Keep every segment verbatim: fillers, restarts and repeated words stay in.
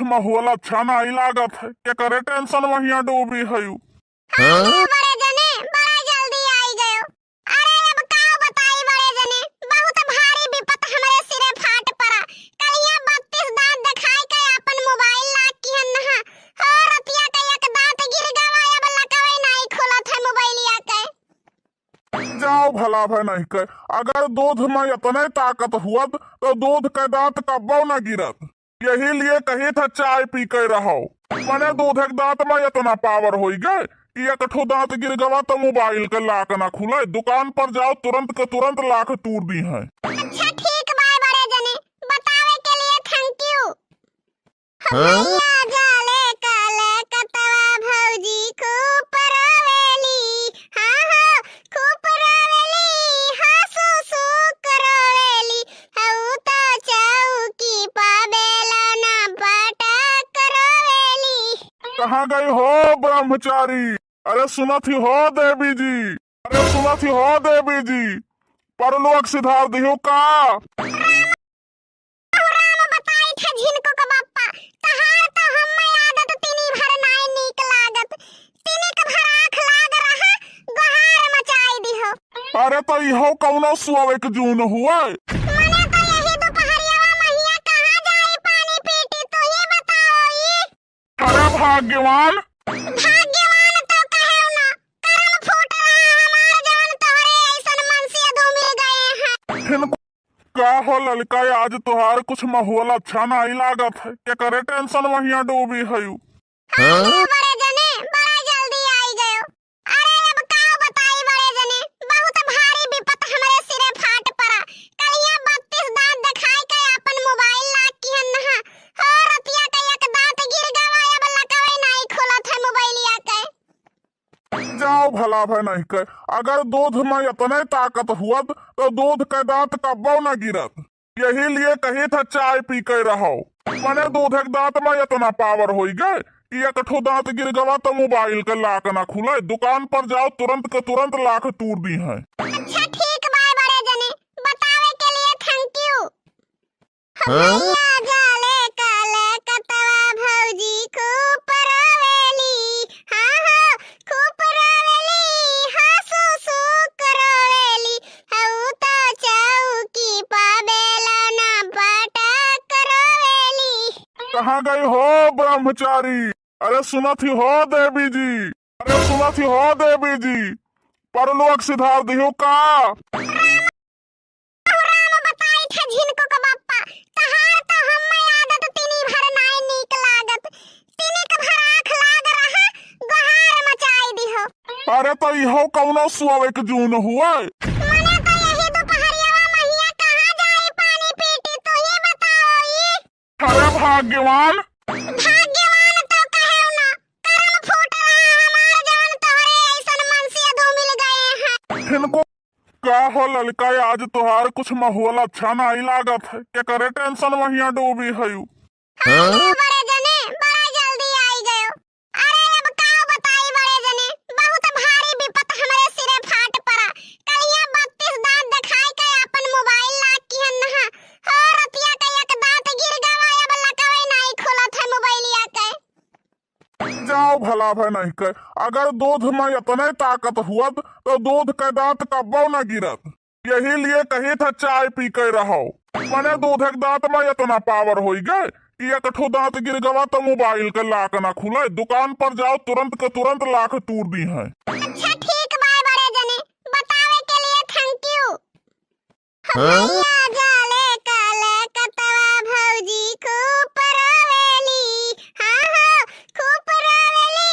माहौल अच्छा नाहीं लागत है, केकरे tension महिया डूबी हयू। हाँ, बड़े जने, बड़ा जल्दी आई गयो। अरे, अब का बताई बड़े जने, बहुत भारी विपत हमरे सिरे फाट पड़ा। कलिया बत्तीस दांत देखाई के आपन mobile lock किहन नहा। हो रतिया के एक दांत गिर गवा, अब लकवे नाहीं खुलत है मोबाइलिया के। जाओ भला भय नहीं के, अगर दूध में इतने ताकत हुअत तो दूध के दांत कब्बो न गिरत। यही लिए कही था चाय पी के रहो। मने दूध एक दांत में इतना power होई गए कि एक ठो दांत गिर गवा तो mobile के lock ना खुले। दुकान पर जाओ, तुरंत के तुरंत lock तूर दी है। अच्छा ठीक बाय बड़े जने, बतावे के लिए thank you। हाँ? भैया जाले काले कतवा भौजी खूब रोवेली, हाँ, हाँ, खूब रोवेली, हाँ, सुसुक रोवेली, हऊ तो चौकी पा बेला ना पटक रोवेली। कहाँ गई हो ब्रह्मचारी? अरे सुनत ही हो देवी जी, अरे सुनत ही हो देवी जी, परलोक सिधार दियो का? राम बताई थे झिनको के बप्पा, तहार तो हम्मे आदत तिनी भर नाय नीक लागत। तिनी के भर आँख लाग रहा, गोहार मचाई दिहो। अरे तो इहो कौनो सोवे के जून हुए? मने तो यही दुपहरियावा महिया कहाँ जाई पानी पीटी, तू ही बताओ ई। अरे भाग्यवान। भाग्यवान तो कहे ना, करम फूट रहा हमार जवन तोहरे ऐसन मनसिया दो मिल गए हैं। इनको का हो ललका, आज तोहार कुछ माहौल अच्छा नाहीं लागत है, केकरे tension महिया डूबी हयू? हाँ, बड़े जने, बड़ा जल्दी आई गयो। अरे अब का बताई बड़े जने, बहुत भारी विपत हमरे सिरे फाट पड़ा। कलिया बत्तीस दांत देखाई के आपन mobile lock किहन नहा। हो रतिया के एक दांत गिर गवा, अब लकवे नाहीं खुलत है मोबाइलिया के। जाओ भला भय नहीं के, अगर दूध में इतने ताकत हुअत तो दूध के दांत कब्बो न गिरत। यही लिए कही था चाय पी के रहो। मने दूध एक दांत में इतना power होई गए कि एक ठो दांत गिर गवा तो mobile के lock ना खुले। दुकान पर जाओ, तुरंत के तुरंत lock तूर दी है। अच्छा ठीक बाय बड़े जने, बतावे के लिए thank you। हाँ? भैया जाले काले कतवा भौजी खूब रोवेली, हाँ, हाँ, खूब रोवेली, हाँ, सुसुक रोवेली, हऊ तो चौकी पा बेला ना पटक रोवेली। कहाँ गई हो ब्रह्मचारी? अरे सुनत ही हो देवी जी, अरे सुनत ही हो देवी जी, परलोक सिधार दियो का? राम बताई थे झिनको के बप्पा, तहार तो हम्मे आदत तिनी भर नाय नीक लागत। तिनी के भर आँख लाग रहा, गोहार मचाई दिहो। अरे तो इहो कौनो सोवे के जून हुए? मने तो यही दुपहरियावा महिया कहाँ जाई पानी पीटी, तू ही बताओ ई। अरे भाग्यवान। भाग्यवान तो कहे ना, करम फूट रहा हमार जवन तोहरे ऐसन मनसिया दो मिल गए हैं। इनको का हो ललका, आज तोहार कुछ माहौल अच्छा नाहीं लागत है, केकरे tension महिया डूबी हयू? हाँ, बड़े जने, बड़ा जल्दी आई गयो। अरे अब का बताई बड़े जने, बहुत भारी विपत हमरे सिरे फाट पड़ा। कलिया बत्तीस दांत देखाई के आपन mobile lock किहन नहा। हो रतिया के एक दांत गिर गवा, अब लकवे नाहीं खुलत है मोबाइलिया के। जाओ भला भय नहीं के, अगर दूध में इतने ताकत हुअत तो दूध के दांत कब्बो न गिरत। यही लिए कही था चाय पी के रहो। मने दूध एक दांत में इतना power होई गए कि एक ठो दांत गिर गवा तो mobile के lock ना खुले। दुकान पर जाओ, तुरंत के तुरंत lock तूर दी है। अच्छा ठीक बाय बड़े जने, बतावे के लिए thank you। हाँ? भैया जाले काले कतवा भौजी खूब रोवेली, हाँ, हाँ, खूब रोवेली,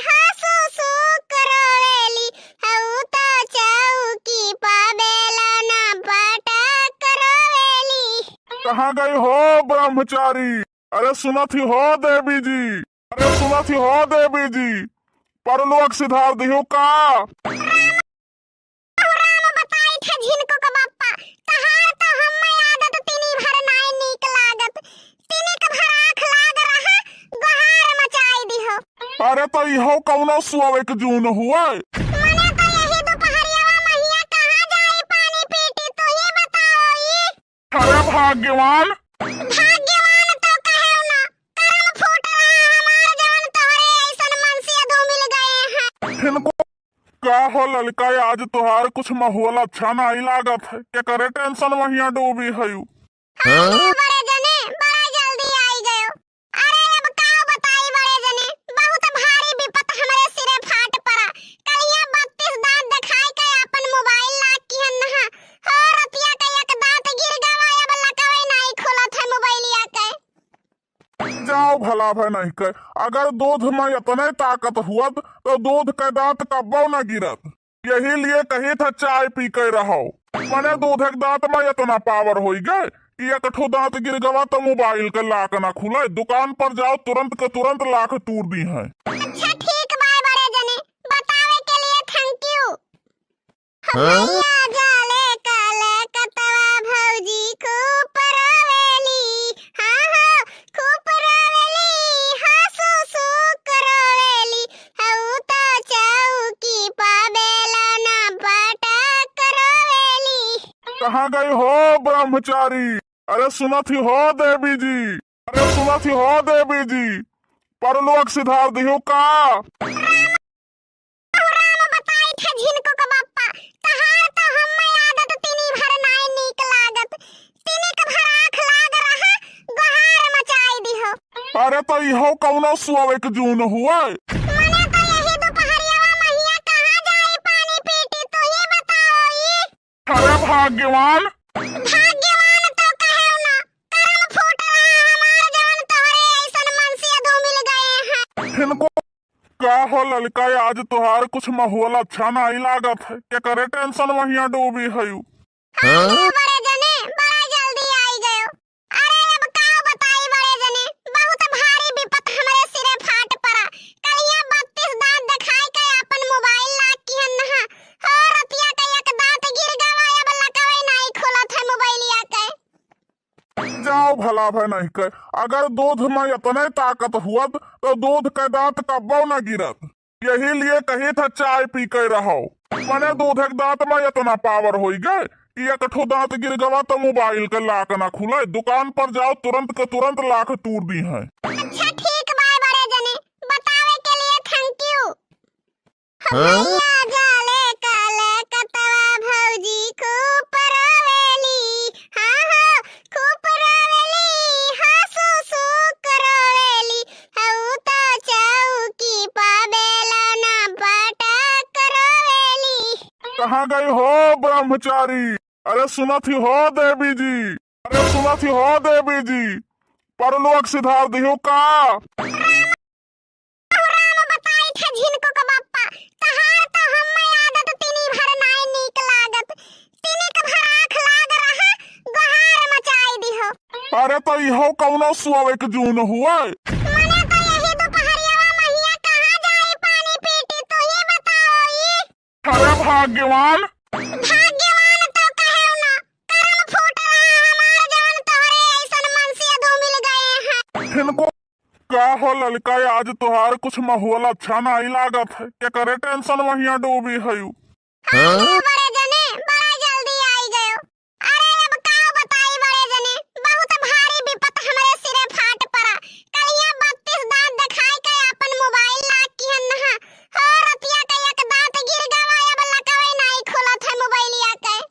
हाँ, सुसुक रोवेली, हऊ तो चौकी पा बेला ना पटक रोवेली। कहाँ गई हो ब्रह्मचारी? अरे सुनत ही हो देवी जी, अरे सुनत ही हो देवी जी, परलोक सिधार दिहो का? राम बताई थे झिनको के बप्पा, तहार तो हम्मे आदत तिनी भर नाय नीक लागत। तिनी के भर आँख लाग रहा, गोहार मचाई दिहो। अरे तो इहो कौनो सोवे के जून हुए? मने तो यही दुपहरियावा महिया कहाँ जाई पानी पीटी, तू ही बताओ ई। अरे भाग्यवान। भाग्यवान तो कहे ना, करम आहो ललका, आज तोहार कुछ माहौल अच्छा नाहीं लागत है, केकरे tension महिया डूबी हयू? हाँ, हाँ? बड़े जने, बड़ा जल्दी आई गयो। अरे अब का बताई बड़े जने, बहुत भारी विपत हमरे सिरे फाट पड़ा। कलिया बत्तीस दांत देखाई के आपन mobile lock किहन नहा। हो रतिया के एक दांत गिर गवा, अब लकवे नाहीं खोलत है मोबाइलिया के। जाओ भला भय नहीं के, अगर दूध में इतने ताकत हुअत तो दूध के दांत कब्बो न गिरत। यही लिए कही था चाय पी के रहो। मने दूध के दांत में इतना power होई गए कि एक ठो दांत गिर गवा तो mobile के lock ना खुले। दुकान पर जाओ, तुरंत के तुरंत lock तूर दीहैं। अच्छा ठीक बाय बड़े जने, बतावे के लिए thank you। हाँ? भैया जाले काले कतवा भौजी खूब रोवेली, हाँ हो, खूब रोवेली, हाँ सु सु रोवेली, हऊ तो चौकी पा बेलना पटक रोवेली। कहाँ गई हो ब्रह्मचारी? अरे सुनत ही हो देवी जी, अरे सुनत ही हो देवी जी, परलोक सिधार दियो का? राम बताई थे झिनको के बप्पा, तहार तो हम्मे आदत तिनी भर नाई नीक लागत। तिनी के भर आँख लाग रहा, गोहार मचाई दिहो। अरे तो इहो कौनो सोवे के जून हुए? मने तो यही दुपहरियावा महिया कहाँ जाई पानी पीटी, तू ही बताओ ई। अरे भाग्यवान। भाग्यवान तो कहेउ ना, करम फूट रहा हमार जवन तोहरे ऐसन मनसिया दो मिल गए हैं। इनको का हो ललका, आज तोहार कुछ माहौल अच्छा नाई लागत है, केकरे tension महिया डूबी हयू? हाँ, बड़े जने, बड़ा जल्दी आई गयो। अरे अब का बताई बड़े जने, बहुत भारी विपत हमरे सिरे फाट पड़ा। कलिया बत्तीस दांत देखाई के आपन mobile lock किहन नहा। हो रतिया के एक दांत गिर गवा, अब लकवे नाई खोलत है मोबाइलिया के। जाओ भला भय नहीं के, अगर दूध में इतने ताकत हुअत तो दूध के दांत कब्बो न गिरत। यही लिए कही था चाय पी के रहो। मने दूध के दांत में इतना power होई गए कि एक ठो दांत गिर गवा तो mobile के lock ना खुले। दुकान पर जाओ, तुरंत के तुरंत lock तूर दीहैं। अच्छा ठीक बाय बड़े जने, बतावे के लिए thank you। हाँ? भैया जाले काले कतवा भौजी खूब रोवेली, हाँ हो, खूब रोवेली, हाँ सु सु रोवेली, हऊ तो चौकी पा बेलना पटक रोवेली। कहाँ गई हो ब्रह्मचारी? अरे सुनत ही हो देवी जी, अरे सुनत ही हो देवी जी, परलोक सिधार दिहो का? राम बताई थे झिनको के बप्पा, तहार तो हम्मे आदत तिनी भर नाई नीक लागत। तिनी के भर आँख लाग रहा, गोहार मचाई दिहो। अरे तो इहो कौनो सोवे के जून हुए? मने तो यही दुपहरियावा महिया कहाँ जाई पानी पीटी, तू ही बताओ ई। अरे भाग्यवान। भाग्यवान तो कहेउ ना, करम फूट रहा हमार जवन तोहरे ऐसन मनसिया दो मिल गए हैं। इनको का हो ललका, आज तोहार कुछ माहौल अच्छा नाई लागत है, केकरे tension महिया डूबी हयू? हाँ, बड़े जने, बड़ा जल्दी आई गयो। अरे अब का बताई बड़े जने, बहुत भारी विपत हमरे सिरे फाट पड़ा। कलिया बत्तीस दांत देखाई के आपन mobile lock किहन नहा। हो रतिया के एक दांत गिर गवा, अब लकवे नाई खोलत है मोबाइलिया के।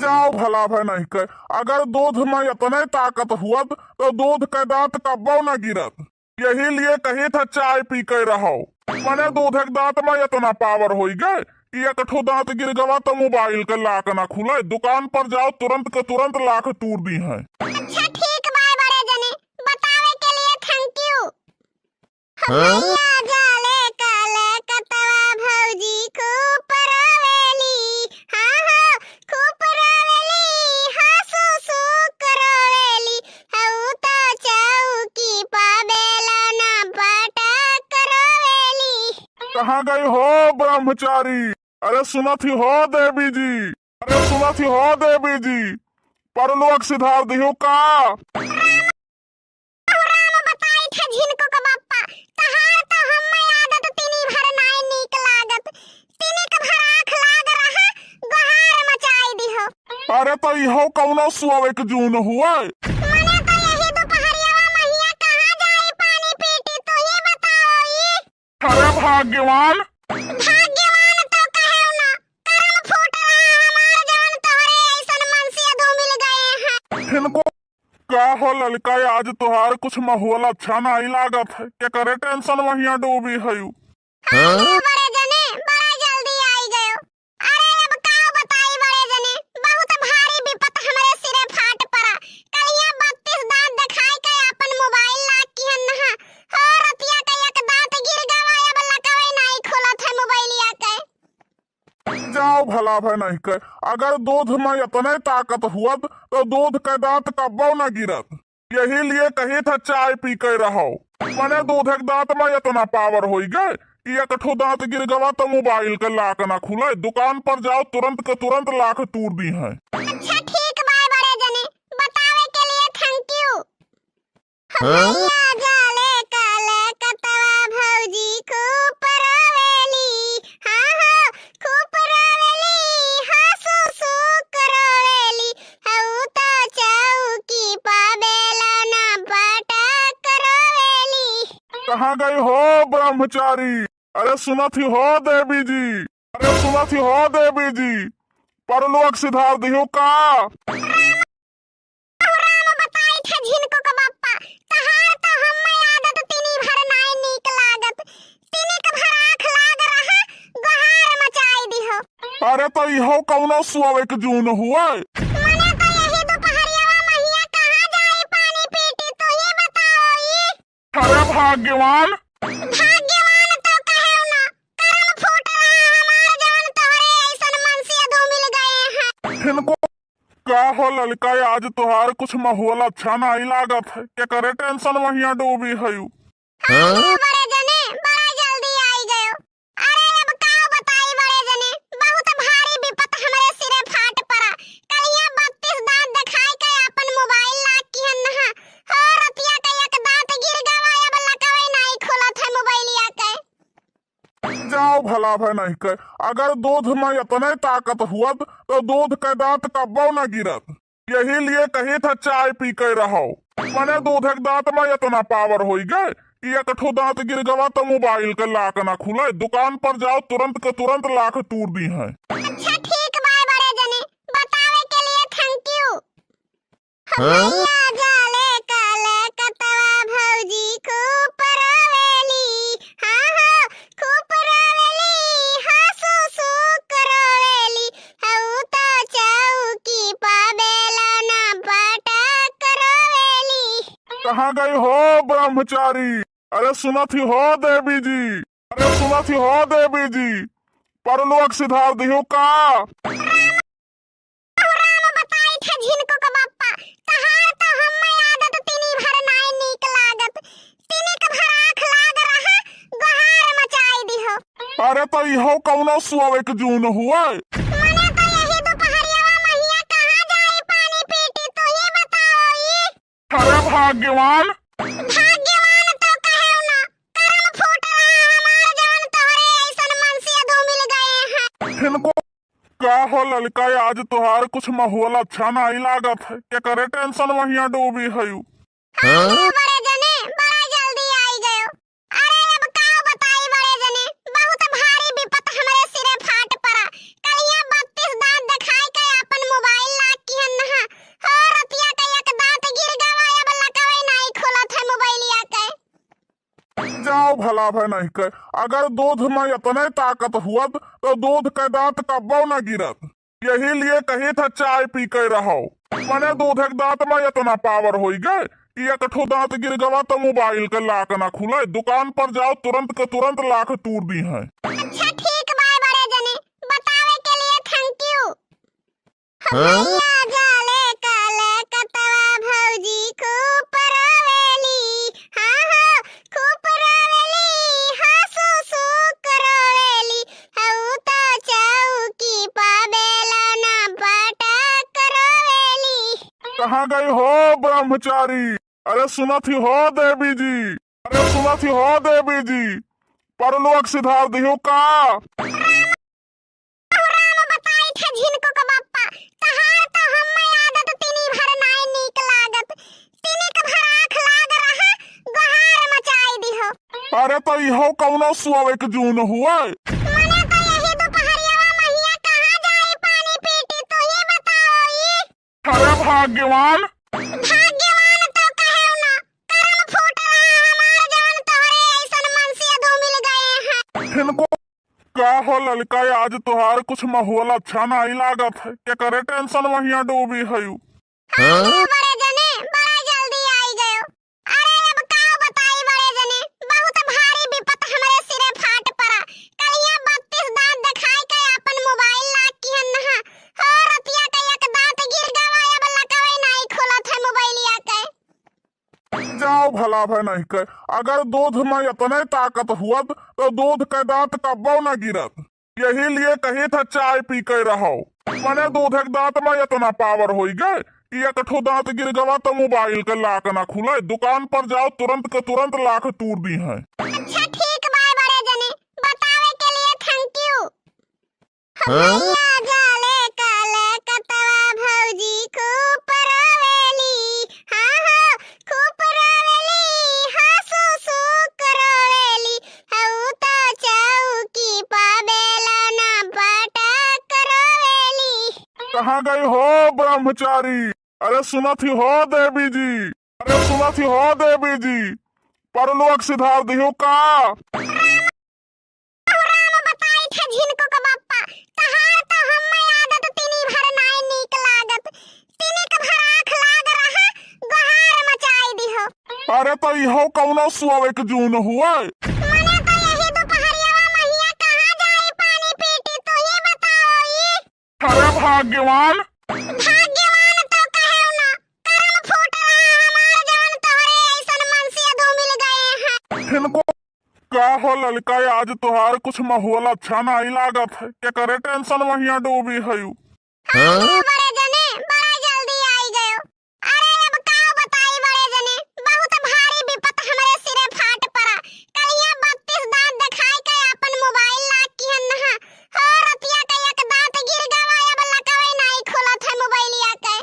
जाओ भला भय नहीं के, अगर दूध में इतने ताकत हुअत तो दूध के दांत कब्बो न गिरत। यही लिए कही था चाय पी के रहो। मने दूध के दांत में इतना power होई गए कि एक ठो दांत गिर गवा तो mobile के lock ना खुले। दुकान पर जाओ, तुरंत के तुरंत lock तूर दीहैं। अच्छा ठीक बाय बड़े जने, बतावे के लिए thank you। हाँ? भैया जाले काले कतवा भौजी खूब रोवेली, हाँ हो, खूब रोवेली, हाँ सु सु रोवेली, हऊ तो चौकी पा बेलना पटक रोवेली। कहाँ गई हो ब्रह्मचारी? अरे सुनत ही हो देवी जी, अरे सुनत ही हो देवी जी, परलोक सिधार दिहो का? राम बताई थे झिनको के बप्पा, तहार तो हम्मे आदत तिनी भर नाई नीक लागत। तिनी के भर आँख लाग रहा, गोहार मचाई दिहो। अरे तो इहो कौनो सोवे के जून हुए? मने तो यही दुपहरियावा महिया कहाँ जाई पानी पीटी, तू ही बताओ ई। अरे भाग्यवान। भाग्यवान हो ललका, आज तोहार कुछ माहौल अच्छा नाहीं लागत है, केकरे tension महिया डूबी हयू? हाँ, हाँ? बड़े जने, बड़ा जल्दी आई गयो। अरे अब का बताई बड़े जने, बहुत भारी विपत हमरे सिरे फाट पड़ा। कलिया बत्तीस दांत देखाई के आपन mobile लाग किहन नहा। हो रतिया के एक दांत गिर गवा, अब लकवे नाहीं खुलत है mobileिया के। जाओ भला भय नहीं के, अगर दूध में इतने ताकत हुअत तो दूध के दांत कब्बो न गिरत। यही लिए कही था चाय पी के रहो। मने दूध एक दांत में इतना power होई गए कि एक ठो दांत गिर गवा तो mobile के lock ना खुले। दुकान पर जाओ, तुरंत के तुरंत lock तूर दीहैं। अच्छा ठीक बाय बड़े जने, बतावे के लिए thank you। हाँ? भैया जाले कलकतवा भौजी खूब रोवेली, हाँ, हाँ, खूब रोवेली, हाँ, सुसुक रोवेली, हऊ तो चौकी पा बेलना पटक रोवेली। कहाँ गई हो ब्रह्मचारी? अरे सुनत ही हो देवी जी, अरे सुनत ही हो देवी जी, परलोक सिधार दिहो का? राम बताई थे झिनको के बप्पा, तहार तो हम्मे आदत तिनी भर नाई नीक लागत। तिनिक भर आँख लाग रहा, गोहार मचाई दिहो। अरे तो इहो कौनो सोवे के जून हुए? मने तो यही दुपहरियावा महिया कहाँ जाई पानी पीटी, तू ही बताओ ई। अरे भाग्यवान। भाग्यवान तो कहेउ ना, करम फूट रहा हमार जवन तोहरे ऐसन मनसी अधू मिल गए हैं। इनको का हो ललका, आज तोहार कुछ माहौल अच्छा नाई लागत है, केकरे tension महिया डूबी हयू? हाँ, हाँ? बड़े जने, बड़ा जल्दी आई गयो। अरे अब का बताई बड़े जने, बहुत भारी विपत हमरे सिरे फाट पड़ा। कलिया बत्तीस दांत देखाई के आपन mobile लाग किहन नहा। हो रतिया के एक दांत गिर गवा, अब लकवे नाई खुलत है mobileिया के। जाओ भला भय नहीं के, अगर दूध में इतने ताकत हुअत तो दूध के दांत कब्बो न गिरत। यही लिए कही था चाय पी के रहो। मने दूध एक दांत में इतना power होई गए कि एक ठो दांत गिर गवा तो mobile के lock ना खुले। दुकान पर जाओ, तुरंत के तुरंत lock तूर दीहैं। अच्छा ठीक बाय बड़े जने, बतावे के लिए thank you। हाँ? भैया जाले कलकतवा भौजी खूब रोवेली, हाँ, हाँ, खूब रोवेली, हाँ, सुसुक रोवेली, हऊ तो चौकी पा बेलना पटक रोवेली। कहाँ गई हो ब्रह्मचारी? अरे सुनत ही हो देवी जी, अरे सुनत ही हो देवी जी, परलोक सिधार दिहो का? राम बताई थे झिनको के बप्पा, तहार तो हम्मे आदत तिनी भर नाई नीक लागत। तिनिक भर आँख लाग रहा, गोहार मचाई दिहो। अरे तो इहो कौनो सोवे के जून हुए? मने तो यही दुपहरियावा महिया कहाँ जाई पानी पीटी, तू ही बताओ ई। अरे भाग्यवान। भाग्यवान तो कहेउ ना, करम फूट रहा हमार जवन तोहरे ऐसन मनसी अधू मिल गए हैं। इनको का हो ललका, आज तोहार कुछ माहौल अच्छा नाई लागत है, केकरे tension महिया डूबी हयू? हाँ, हाँ? बड़े जने, बड़ा जल्दी आई गयो। अरे अब का बताई बड़े जने, बहुत भारी विपत हमरे सिरे फाट पड़ा। कलिया बत्तीस दांत देखाई के आपन mobile लाग किहन नहा। हो रतिया के एक दांत गिर गवा, अब लकवे नाई खुलत है mobileिया के। जाओ भला भय नहीं के, अगर दूध में इतने ताकत हुअत तो दूध के दांत कब्बो न गिरत। यही लिए कही था चाय पी के रहो। मने दूध एक दांत में इतना power होई गए कि एक ठो दांत गिर गवा तो mobile के lock ना खुले। दुकान पर जाओ, तुरंत के तुरंत lock तूर दीहैं। अच्छा ठीक बाय बड़े जने, बतावे के लिए thank you। हाँ? भैया जाले कलकतवा भौजी खूब रोवेली, हाँ, हाँ, खूब रोवेली, हाँ, सुसुक रोवेली, हऊ तो चौकी पा बेलना पटक रोवेली। कहाँ गई हो ब्रह्मचारी? अरे सुनत ही हो देवी जी, अरे सुनत ही हो देवी जी, परलोक सिधार दिहो का? राम बताई थे झिनको के बप्पा, तहार तो हम्मे आदत तिनी भर नाई नीक लागत। तिनिक भर आँख लाग रहा, गोहार मचाई दिहो। अरे तो इहो कौनो सोवे के जून हुए? मने तो यही दुपहरियावा महिया कहाँ जाई पानी पीटी, तू ही बताओ ई। अरे भाग्यवान। इनको का हो ललका, आज तोहार कुछ माहौल अच्छा नाहीं लागत है, केकरे tension महिया डूबी हयू? हाँ, बड़े जने, बड़ा जल्दी आई गयो। अरे अब का बताई बड़े जने, बहुत भारी विपत हमरे सिरे फाट पड़ा। कलिया बत्तीस दांत देखाई के आपन mobile लाग किहन नहा। हो रतिया के एक दांत गिर गवा, अब लकवे नाहीं खुलत है मोबाइलिया के। जाओ भला भय नहीं के, अगर दूध में इतने ताकत हुअत तो दूध के दांत कब्बो न गिरत। यही लिए कही था चाय पी के रहो। मने दूध एक दांत में इतना power होई गए कि एक ठो दांत गिर गवा तो mobile के lock ना खुले। दुकान पर जाओ, तुरंत के तुरंत lock तूर दीहैं। अच्छा ठीक बाय बड़े जने, बतावे के लिए thank you। हो हाँ? भैया जाले काले कतवा भौजी खूब रोवेली, हाँ हो खूब रोवेली, हाँ सु सु रोवेली, हऊ तो चौकी पा बेला ना पटक रोवेली। कहाँ गई हो ब्रह्मचारी? अरे सुनत ही हो देवी जी, अरे सुनत ही हो देवी जी, परलोक सिधार दियो का? राम बताई थे झिनको के बप्पा, तहार तो हम्मे आदत तिनी भर नाय नीक लागत। तिनी के भर आँख लाग रहा, गोहार मचाई दिहो। अरे तो इहो कौनो सोवे के जून हुए? मने तो यही दोपहरिया महिया कहाँ जाई पानी पीटी, तू ही बताओ ई। अरे भाग्यवान। भाग्यवान तो कहे ना, करम फूट रहा हमार जवन तोहरे ऐसन मनसिया दो मिल गए हैं। इनको का हो ललका, आज तोहार कुछ माहौल अच्छा नाहीं लागत है, केकरे tension महिया डूबी हयू? हाँ, बड़े जने, बड़ा जल्दी आई गयो। अरे अब का बताई बड़े जने, बहुत भारी विपत हमरे सिरे फाट पड़ा। कलिया बत्तीस दांत देखाई के आपन mobile लाग किहन नहा। हो रतिया के एक दांत गिर गवा, अब लकवे नाहीं खुलत है मोबाइलिया के।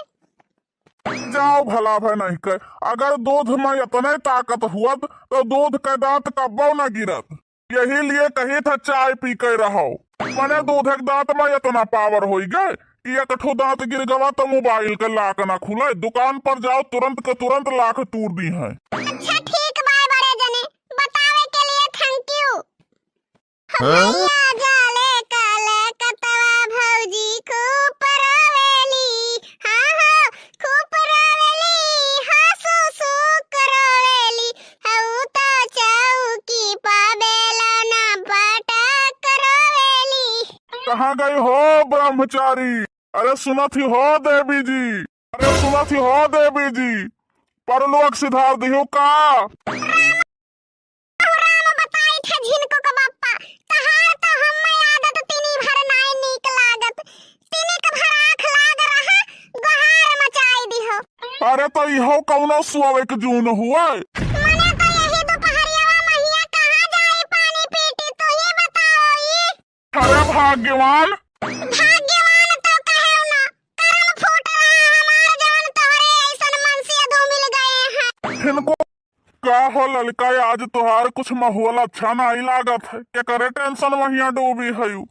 जाओ भला भय नहीं के, अगर दूध में इतने ताकत हुअत तो दूध के दांत कब्बो न गिरत। यही लिए कही था चाय पी के रहो। मने दूध एक दांत में इतना power होई गए कि एक ठो दांत गिर गवा तो mobile के lock ना खुले। दुकान पर जाओ, तुरंत के तुरंत lock तूर दीहैं। अच्छा ठीक बाय बड़े जने, बतावे के लिए thank you। हाँ? भैया जाले काले कतवा भौजी खूब रोवेली, हाँ हो खूब रोवेली, हाँ सु सु रोवेली, हऊ तो चौकी पा बेला ना पटक रोवेली। कहाँ गई हो ब्रह्मचारी? अरे सुनत ही हो देवी जी, अरे सुनत ही हो देवी जी, परलोक सिधार दियो का? राम बताई थे झिनको के बप्पा, तहार तो हम्मे आदत तिनी भर नाय नीक लागत। तिनी के भर आँख लाग रहा, गोहार मचाई दिहो। अरे तो इहो कौनो सोवे के जून हुए? मने तो यही दोपहरिया महिया कहाँ जाई पानी पीटी, तू ही बताओ ई। अरे भाग्यवान। भाग्यवान तो कहे ना, करम फूट रहा हमार जवन तोहरे ऐसन मनसिया दो मिल गए हैं। इनको का हो ललका, आज तोहार कुछ माहौल अच्छा नाहीं लागत है, केकरे tension महिया डूबी हयू?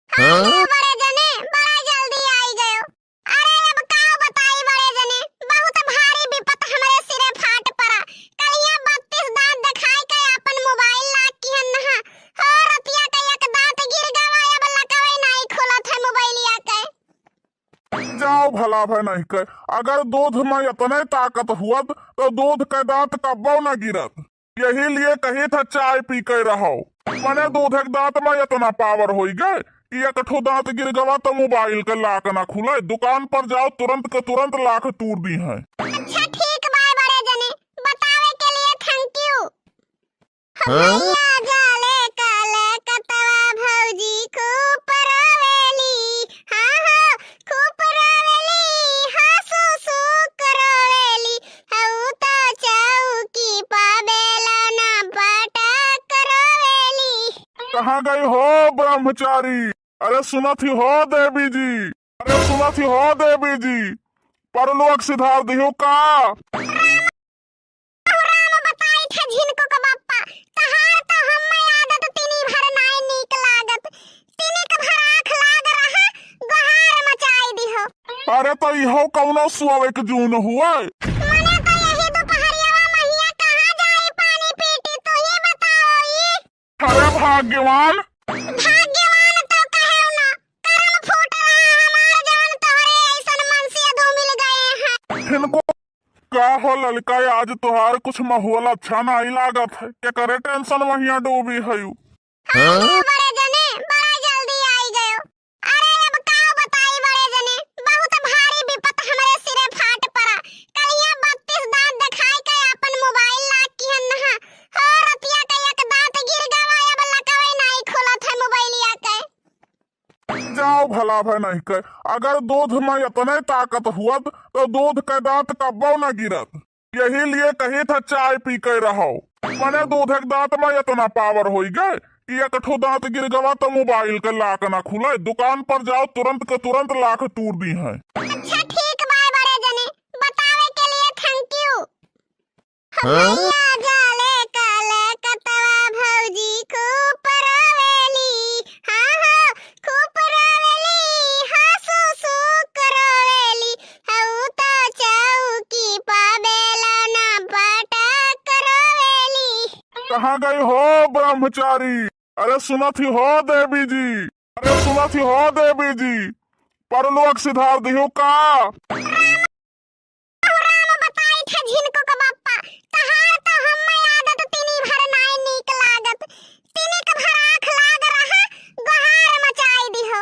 हाँ, बड़े जने, बड़ा जल्दी आई गयो। अरे अब का बताई बड़े जने, बहुत भारी विपत हमरे सिरे फाट पड़ा। कलिया बत्तीस दांत देखाई के आपन mobile लाग किहन नहा। हो रतिया के एक दांत गिर गवा, अब लकवे नाहीं खुलत है मोबाइलिया के। जाओ भला भय नहीं के, अगर दूध में इतने ताकत हुअत तो दूध के दांत कब्बो न गिरत। यही लिए कही था चाय पी के रहो। मने दूध एक दांत में इतना power होई गए कि एक ठो दांत गिर गवा तो mobile के lock ना खुले। दुकान पर जाओ, तुरंत के तुरंत lock तूर दीहैं। अच्छा ठीक बाय बड़े जने, बतावे के लिए thank you। हाँ? भैया जाले काले कतवा भौजी खूब रोवेली, हाँ हो खूब रोवेली, हाँ सु सु रोवेली, हऊ तो चौकी पा बेला ना पटक रोवेली। कहाँ गई हो ब्रह्मचारी? अरे सुनत ही हो देवी जी, अरे सुनत ही हो देवी जी, परलोक सिधार दियो का? राम बताई थे झिनको के बप्पा, तहार तो हम्मे आदत तिनी भर नाय नीक लागत। तिनी के भर आँख लाग रहा, गोहार मचाई दिहो। अरे तो इहो कौनो सोवे के जून हुए? मने तो यही दोपहरिया महिया कहाँ जाई पानी पीटी, तू ही बताओ ई। अरे भाग्यवान तो कहेउ ना, करम फूट रहा हमार, जवन तोहरे ऐसन मनसेधू मिल गए हैं। इनको का हो ललका, आज तोहार कुछ माहौल अच्छा नाहीं लागत है, केकरे tension महिया डूबी हयू? हाँ, बड़े जने, बड़ा जल्दी आई गयो। अरे अब का बताई बड़े जने, बहुत भारी विपत हमरे सिरे फाट पड़ा। कलिया बत्तीस दांत देखाई के आपन mobile lock किहन नहा। हो रतिया के एक दांत गिर गवा, अब लकवे नाहीं खुलत है मोबाइलिया के। जाओ भला भय नहीं के, अगर दूध में इतने ताकत हुअत तो दूध के दांत कब्बो न गिरत। यही लिए कही था चाय पी के रहो, मने दूध एक दांत में इतना power होई गए कि एक ठो दांत गिर गवा तो mobile के lock ना खुले, दुकान पर जाओ तुरंत के तुरंत lock तूर दीहैं। अच्छा ठीक बा बड़े जने, बतावे के लिए thank you। हाँ? भैया जाले काले कतवा भौजी खूब रोवेली, हाँ, हाँ, खूब रोवेली, हाँ, सु, सु रोवेली, हऊ तो चौकी पा बेलना पटक रोवेली। कहाँ गई हो ब्रह्मचारी? अरे सुनत ही हो देवी जी, अरे सुनत ही हो देवी जी, परलोक सिधार दिहो का? राम बताई थे झिनको के बप्पा, तहार तो हम्मे आदत तिनी भर नाई नीक लागत। तिनी के भर आँख लाग रहा, गोहार मचाई दिहो।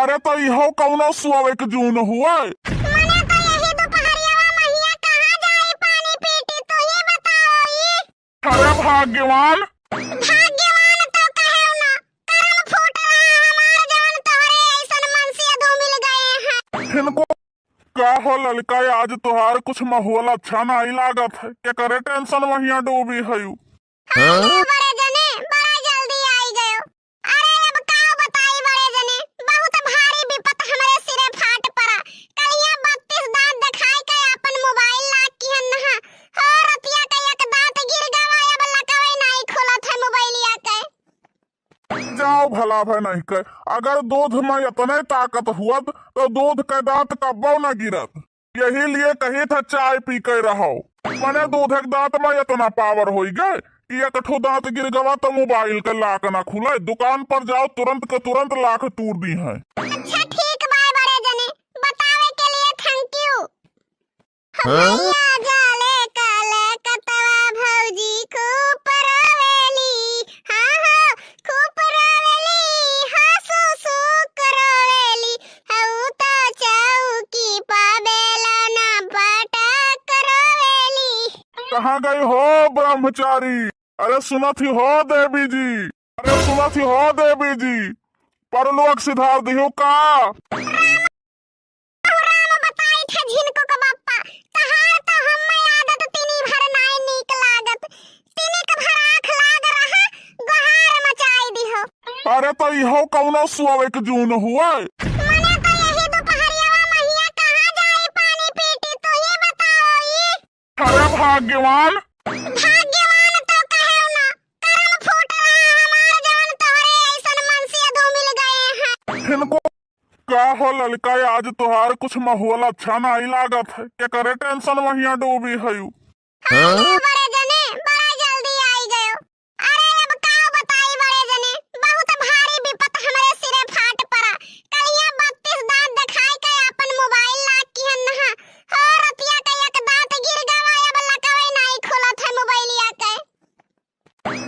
अरे तो इहो कौनो सुअवे के जून हुए? मने तो यही दुपहरियावा महिया कहाँ जाई पानी पीटी, तू ही बताओ ई। अरे भाग्यवान। भाग्यवान तो कहेउ ना, करम फूट रहा हमार जवन तोहरे ऐसन मनसेधू मिल गए हैं। इनको का हो ललका, आज तोहार कुछ माहौल अच्छा नाई लागत है, केकरे tension महिया डूबी हयू? हाँ, बड़े जने, बड़ा जल्दी आई गयो। अरे अब का बताई बड़े जने, बहुत भारी विपत हमरे सिरे फाट पड़ा। कलिया बत्तीस दांत देखाई के आपन mobile lock किहन नहा। हो रतिया के एक दांत गिर गवा, अब लकवे नाई खुलत है मोबाइलिया के। जाओ भला भय नहीं के, अगर दूध में इतने ताकत हुअत तो दूध के दांत कब्बो न गिरत। यही लिए कही था चाय पी के रहो, मने दूध एक दांत में इतना power होई गए कि एक ठो दांत गिर गवा तो mobile के lock ना खुले, दुकान पर जाओ तुरंत के तुरंत lock तूर दीहैं। अच्छा ठीक बा बड़े जने, बतावे के लिए thank you। हाँ? भैया जाले काले कतवा भौजी खूब रोवेली, हाँ, हाँ, खूब रोवेली, हाँ, सु, सु रोवेली, हऊ तो चौकी पा बेलना पटक रोवेली। कहाँ गई हो ब्रह्मचारी? अरे सुनत ही हो देवी जी, अरे सुनत ही हो देवी जी, परलोक सिधार दिहो का? राम बताई थे झिनको के बप्पा, तहार तो हम्मे आदत तिनी भर नाई नीक लागत। तिनी के भर आँख लाग रहा, गोहार मचाई दिहो। अरे तो इहो कौनो सुअवे के जून हुए? मने तो यही दुपहरियावा महिया कहाँ जाई पानी पीटी, तू ही बताओ ई। अरे भाग्यवान। भाग्यवान तो कहेउ ना, करम फूट रहा हमार जवन तोहरे ऐसन मनसेधू मिल गए हैं। इनको का हो ललका, आज तोहार कुछ माहौल अच्छा नाई लागत है, केकरे tension महिया डूबी हयू? हाँ, बड़े जने, बड़ा जल्दी आई गयो। अरे अब का बताई बड़े जने, बहुत भारी विपत हमरे सिरे फाट पड़ा। कलिया बत्तीस दांत देखाई के आपन mobile lock किहन नहा। हो रतिया के एक दांत गिर गवा, अब लकवे नाई खुलत है मोबाइलिया के।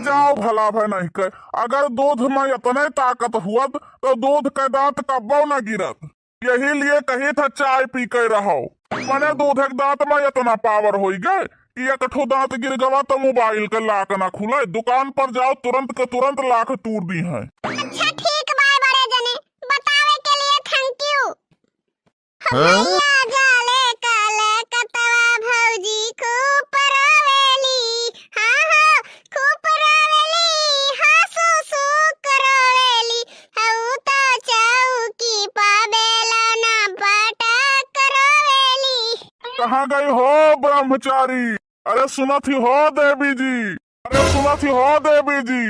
जाओ भला भय नहीं के, अगर दूध में इतने ताकत हुअत तो दूध के दांत कब्बो न गिरत। यही लिए कही था चाय पी के रहो, मने दूध एक दांत में इतना power होई गए कि एक ठो दांत गिर गवा तो mobile के lock ना खुले, दुकान पर जाओ तुरंत के तुरंत lock तूर दीहैं। अच्छा ठीक बा बड़े जने, बतावे के लिए thank you। हाँ? भैया जाले काले कतवा भौजी खूब रोवेली, हाँ, हाँ, खूब रोवेली, हाँ, सु, सु रोवेली, हऊ तो चौकी पा बेलना पटक रोवेली। कहाँ गई हो ब्रह्मचारी? अरे सुनत ही हो देवी जी, अरे सुनत ही हो देवी जी,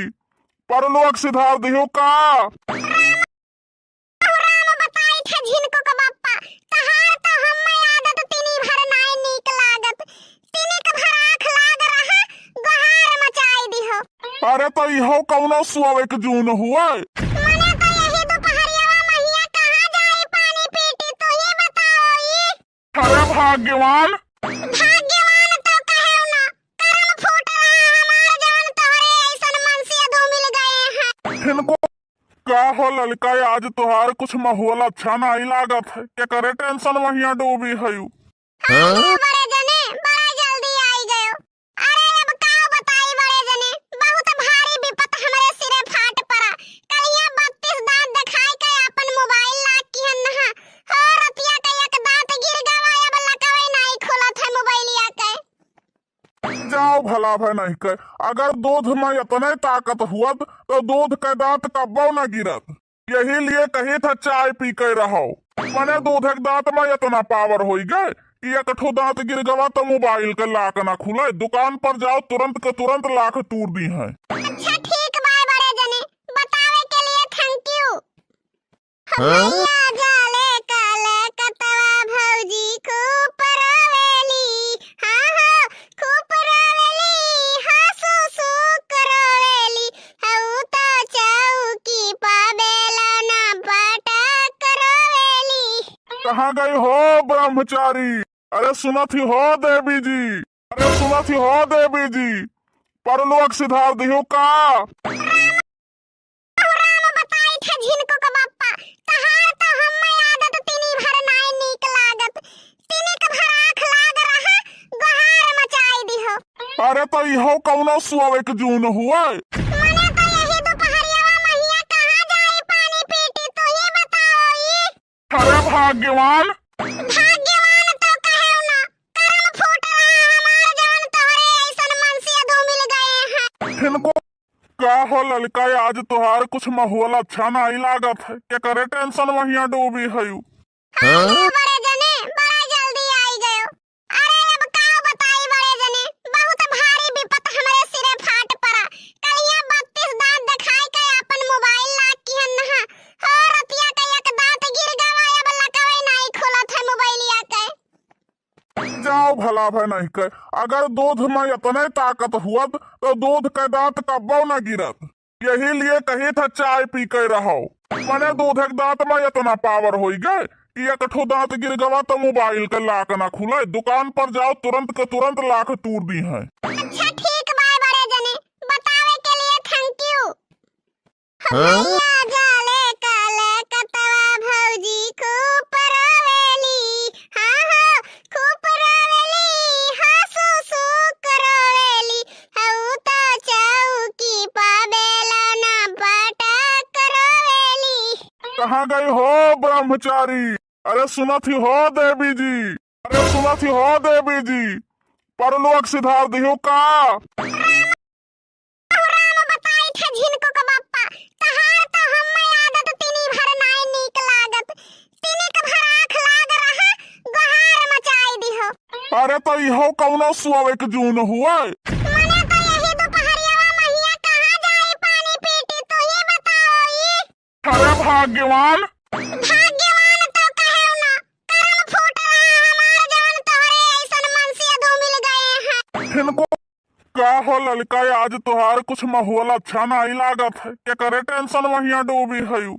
परलोक सिधार दिहो का? राम बताई थे झिनको के बप्पा, तहार तो हम्मे आदत तिनी भर नाई नीक लागत। तिनी के भर आँख लाग रहा, गोहार मचाई दिहो। अरे तो इहो कौनो सुअवे के जून हुए? भाग्यवान। भाग्यवान तो कहेउ ना, करम फूट रहा हमार, जवन तोहरे ऐसन मनसेधू मिल गए हैं। इनको का हो ललका, आज तोहार कुछ माहौल अच्छा नाहीं लागत है, केकरे tension महिया डूबी हयू? हाँ, हाँ? बड़े जने, बड़ा जल्दी आई गयो। अरे अब का बताई बड़े जने, बहुत भारी विपत हमरे सिरे फाट पड़ा। कलिया बत्तीस दांत देखाई के आपन mobile lock किहन नहा। हो रतिया के एक दांत गिर गवा, अब लकवे नाहीं खुलत है मोबाइलिया के। जाओ भला भय नहीं के, अगर दूध में इतने ताकत हुअत तो दूध के दांत कब्बो न गिरत। यही लिए कही था चाय पी के रहो। मने दूध एक दांत में इतना power होई गए कि एक ठो दांत गिर गवा तो mobile के lock ना खुले। दुकान पर जाओ, तुरंत के तुरंत lock तूर दीहैं। अच्छा ठीक बाय बड़े जने, बतावे के लिए thank you। हाँ? भैया जाले काले कतवा भौजी खूब रोवेली, हाँ, हाँ, खूब रोवेली, हाँ, सुसुक रोवेली, हऊ तो चौकी पा बेला ना पटक रोवेली। कहाँ गई हो ब्रह्मचारी? अरे सुनत ही हो देवी जी, अरे सुनत ही हो देवी जी, परलोक सिधार दिहो का? राम बताई थे झिनको के बप्पा, तहार तो हम्मे आदत तिनी भर नाई नीक लागत। तिनी के भर आँख लाग रहा, गोहार मचाई दिहो। अरे तो इहो कौनो सोवे के जून हुए? मने तो यही दुपहरियावा महिया कहाँ जाई पानी पीटी, तू ही बताओ ई। अरे भाग्यवान। भाग्यवान तो कहेउ ना, करम फूट रहा हमार जवन तोहरे ऐसन मनसेधू मिल गए हैं। इनको का हो ललका, आज तोहार कुछ माहौल अच्छा नाई लागत है, केकरे tension महिया डूबी हयू? हाँ, हाँ? बड़े जने, बड़ा जल्दी आई गयो। अरे अब का बताई बड़े जने, बहुत भारी विपत हमरे सिरे फाट पड़ा। कलिया बत्तीस दांत देखाई के आपन mobile lock किहन नहा। हो रतिया के एक दांत गिर गवा, अब लकवे नाई खुलत है मोबाइलिया के। जाओ भला भय नहीं के, अगर दूध में इतने ताकत हुअत तो दूध के दांत कब्बो न गिरत। यही लिए कही था चाय पी के रहो। मने दूध एक दांत में इतना power होई गए कि एक ठो दांत गिर गवा तो mobile के lock ना खुले। दुकान पर जाओ, तुरंत के तुरंत lock तूर दीहैं। अच्छा ठीक बाय बड़े जने, बतावे के लिए thank you। हाँ? भैया जाले काले कतवा भौजी खूब रोवेली, हाँ, हाँ, खूब रोवेली, हाँ, सुसुक रोवेली, हऊ तो चौकी पा बेला ना पटक रोवेली। कहाँ गई हो ब्रह्मचारी? अरे सुनत ही हो देवी जी, अरे सुनत ही हो देवी जी, परलोक सिधार दिहो का? राम बताई थे झिनको के बप्पा, तहार तो हम्मे आदत तिनी भर नाई नीक लागत। तिनी के भर आँख लाग रहा, गोहार मचाई दिहो। अरे तो इहो कौनो सोवे के जून हुए? मने तो यही दुपहरियावा महिया कहाँ जाई पानी पीटी, तू ही बताओ ई। अरे भाग्यवान। भाग्यवान तो कहेउ ना, करम फूट रहा हमार जवन तोहरे ऐसन मनसेधू मिल गए हैं। इनको का हो ललका, आज तोहार कुछ माहौल अच्छा नाई लागत है, केकरे tension महिया डूबी हयू?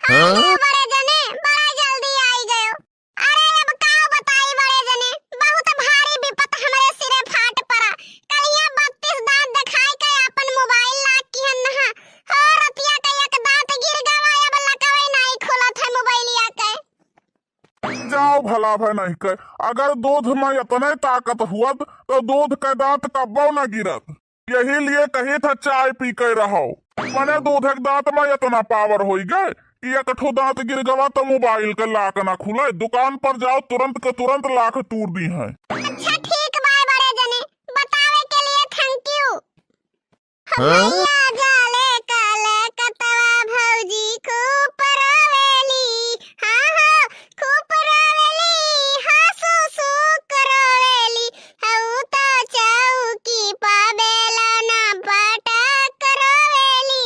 हाँ, हाँ? बड़े जने, बड़ा जल्दी आई गयो। अरे अब का बताई बड़े जने, बहुत भारी विपत हमरे सिरे फाट पड़ा। कलिया बत्तीस दांत देखाई के आपन mobile lock किहन नहा। हो रतिया के एक दांत गिर गवा, अब लकवे नाई खुलत है मोबाइलिया के। जाओ भला भय नहीं के, अगर दूध में इतने ताकत हुअत तो दूध के दांत कब्बो न गिरत। यही लिए कही था चाय पी के रहो। मने दूध एक दांत में इतना power होई गए कि एक ठो दांत गिर गवा तो mobile के lock ना खुले। दुकान पर जाओ, तुरंत के तुरंत lock तूर दीहैं। अच्छा ठीक बाय बड़े जने, बतावे के लिए thank you। हाँ? भैया जाले काले कतवा भौजी खूब रोवेली, हाँ, हाँ, खूब रोवेली, हाँ, सुसुक रोवेली, हऊ तो चौकी पा बेला ना पटक रोवेली।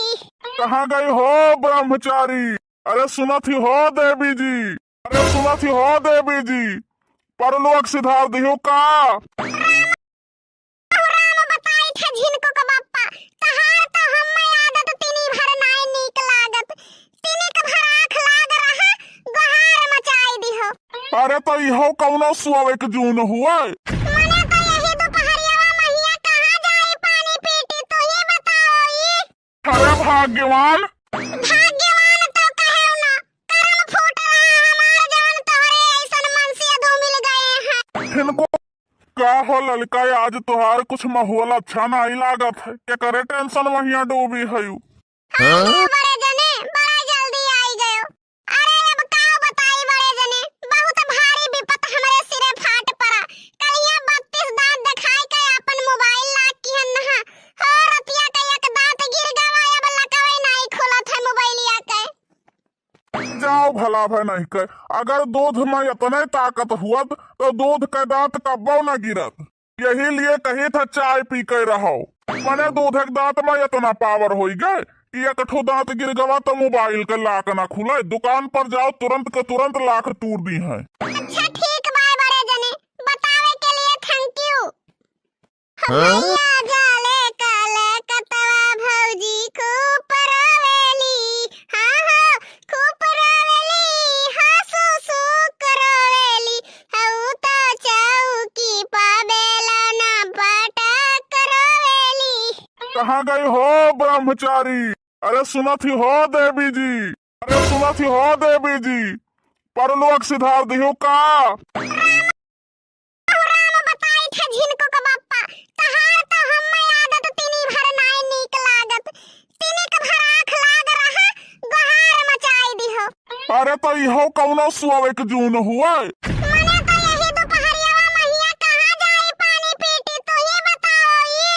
कहाँ गई हो ब्रह्मचारी? अरे सुनत ही हो देवी जी, अरे सुनत ही हो देवी जी, परलोक सिधार दिहो का? राम बताई थे झिनको के बप्पा, तहार तो हम्मे आदत तिनी भर नाई नीक लागत। तिनी के भर आँख लाग रहा, गोहार मचाई दिहो। अरे तो इहो कौनो सोवे के जून हुए। मने तो यही दुपहरियावा महिया कहाँ जाई पानी पीटी, तू ही बताओ ई। अरे भाग्यवान। भाग्यवान तो कहेउ ना, करम फूट रहा हमार जवन तोहरे ऐसन मनसेधू मिल गए हैं। इनको का हो ललका, आज तोहार कुछ माहौल अच्छा नाई लागत है, केकरे tension महिया डूबी हयू? हाँ, बड़े जने, बड़ा जल्दी आई गयो। अरे अब का बताई बड़े जने, बहुत भारी विपत हमरे सिरे फाट पड़ा। कलिया बत्तीस दांत देखाई के आपन mobile lock किहन नहा। हो रतिया के एक दांत गिर गवा, अब लकवे नाई खुलत है मोबाइलिया के। जाओ भला भय नहीं के, अगर दूध में इतने ताकत हुअत तो दूध के दांत कब्बो न गिरत। यही लिए कही था चाय पी के रहो। मने दूध एक दांत में इतना power होई गए कि एक ठो दांत गिर गवा तो mobile के lock ना खुले। दुकान पर जाओ, तुरंत के तुरंत lock तूर दीहैं। अच्छा ठीक बा बड़े जने, बतावे के लिए thank you। हो भैया जाले काले कतवा भौजी खूब रोवेली, हाँ हो खूब रोवेली, हाँ सुसुक रोवेली, हऊ तो चौकी पा बेलना पटक रोवेली। कहाँ गई हो ब्रह्मचारी? अरे सुनत ही हो देवी जी, अरे सुनत ही हो देवी जी, परलोक सिधार दिहो का? राम बताई थे झिनको के बप्पा, तहार तो हम्मे आदत तिनी भर नाई नीक लागत। तिनी के भर आँख लाग रहा, गोहार मचाई दिहो। अरे तो इहो कौनो सोवे के जून हुए? मने तो यही दुपहरियावा महिया कहाँ जाई पानी पीटी, तू ही बताओ ई।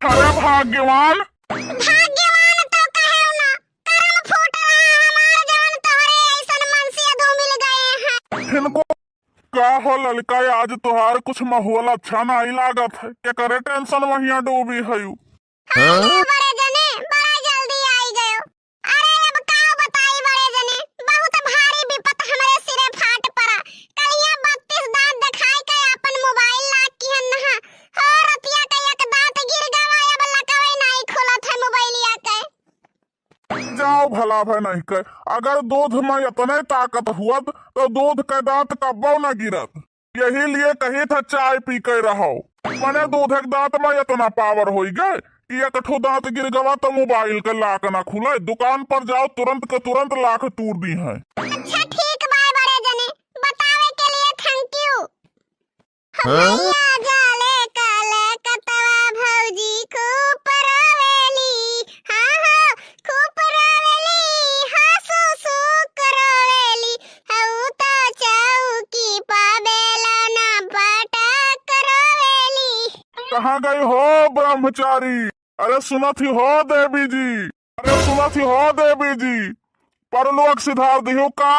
अरे भाग्यवान। भाग्यवान तो कहेउ ना, करम फूट रहा हमार जवन तोहरे ऐसन मनसेधू मिल गए हैं। इनको का हो ललका, आज तोहार कुछ माहौल अच्छा नाई लागत है, केकरे tension महिया डूबी हयू? हाँ, बड़े जने, बड़ा जल्दी आई गयो। अरे अब का बताई बड़े जने, बहुत भारी विपत हमरे सिरे फाट पड़ा। कलिया बत्तीस दांत देखाई के आपन mobile lock किहन नहा। हो रतिया के एक दांत गिर गवा, अब लकवे नाई खुलत है मोबाइलिया के। जाओ भला भय नहीं के, अगर दूध में इतने ताकत हुअत तो दूध के दांत कब्बो न गिरत। यही लिए कही था चाय पी के रहो। मने दूध एक दांत में इतना power होई गए कि एक ठो दांत गिर गवा तो mobile के lock ना खुले। दुकान पर जाओ, तुरंत के तुरंत lock तूर दीहैं। अच्छा ठीक बा बड़े जने, बतावे के लिए thank you। हाँ? भैया जाले काले कतवा भौजी खूब रोवेली, हाँ हो खूब रोवेली, हाँ सुसुक रोवेली, हऊ तो चौकी पा बेलना पटक रोवेली। कहाँ गई हो ब्रह्मचारी? अरे सुनत ही हो देवी जी, अरे सुनत ही हो देवी जी, परलोक सिधार दिहो का?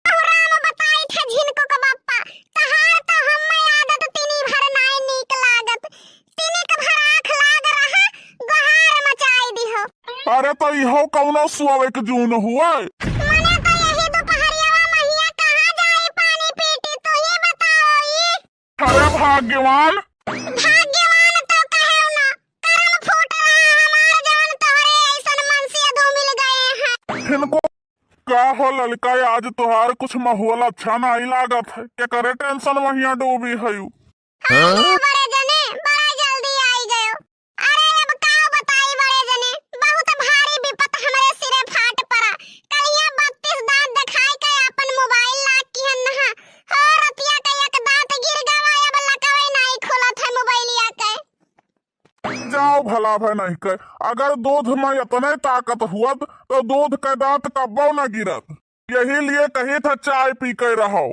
राम बताई थे झिनको के बप्पा, तहार तो हम्मे आदत तिनी भर नाई नीक लागत। तिनी के भर आँख लाग रहा, गोहार मचाई दिहो। अरे तो इहो कौनो सोवे के जून हुए? मने तो यही दुपहरियावा महिया कहाँ जाई पानी पीटी, तू ही बताओ ई। अरे भाग्यवान। भाग्यवान तो कहेउ ना, करम फूट रहा हमार जवन तोहरे ऐसन मनसेधू मिल गए हैं। इनको का हो ललका, आज तोहार कुछ माहौल अच्छा नाई लागत है, केकरे tension महिया डूबी हयू? हाँ, बड़े जने, बड़ा जल्दी आई गयो। अरे अब का बताई बड़े जने, बहुत भारी विपत हमरे सिरे फाट पड़ा। कलिया बत्तीस दांत देखाई के आपन mobile lock किहन नहा। हो रतिया के एक दांत गिर गवा, अब लकवे नाई खुलत है मोबाइलिया के। जाओ भला भय नहीं के, अगर दूध में इतने ताकत हुअत तो दूध के दांत कब्बो न गिरत। यही लिए कही था चाय पी के रहो।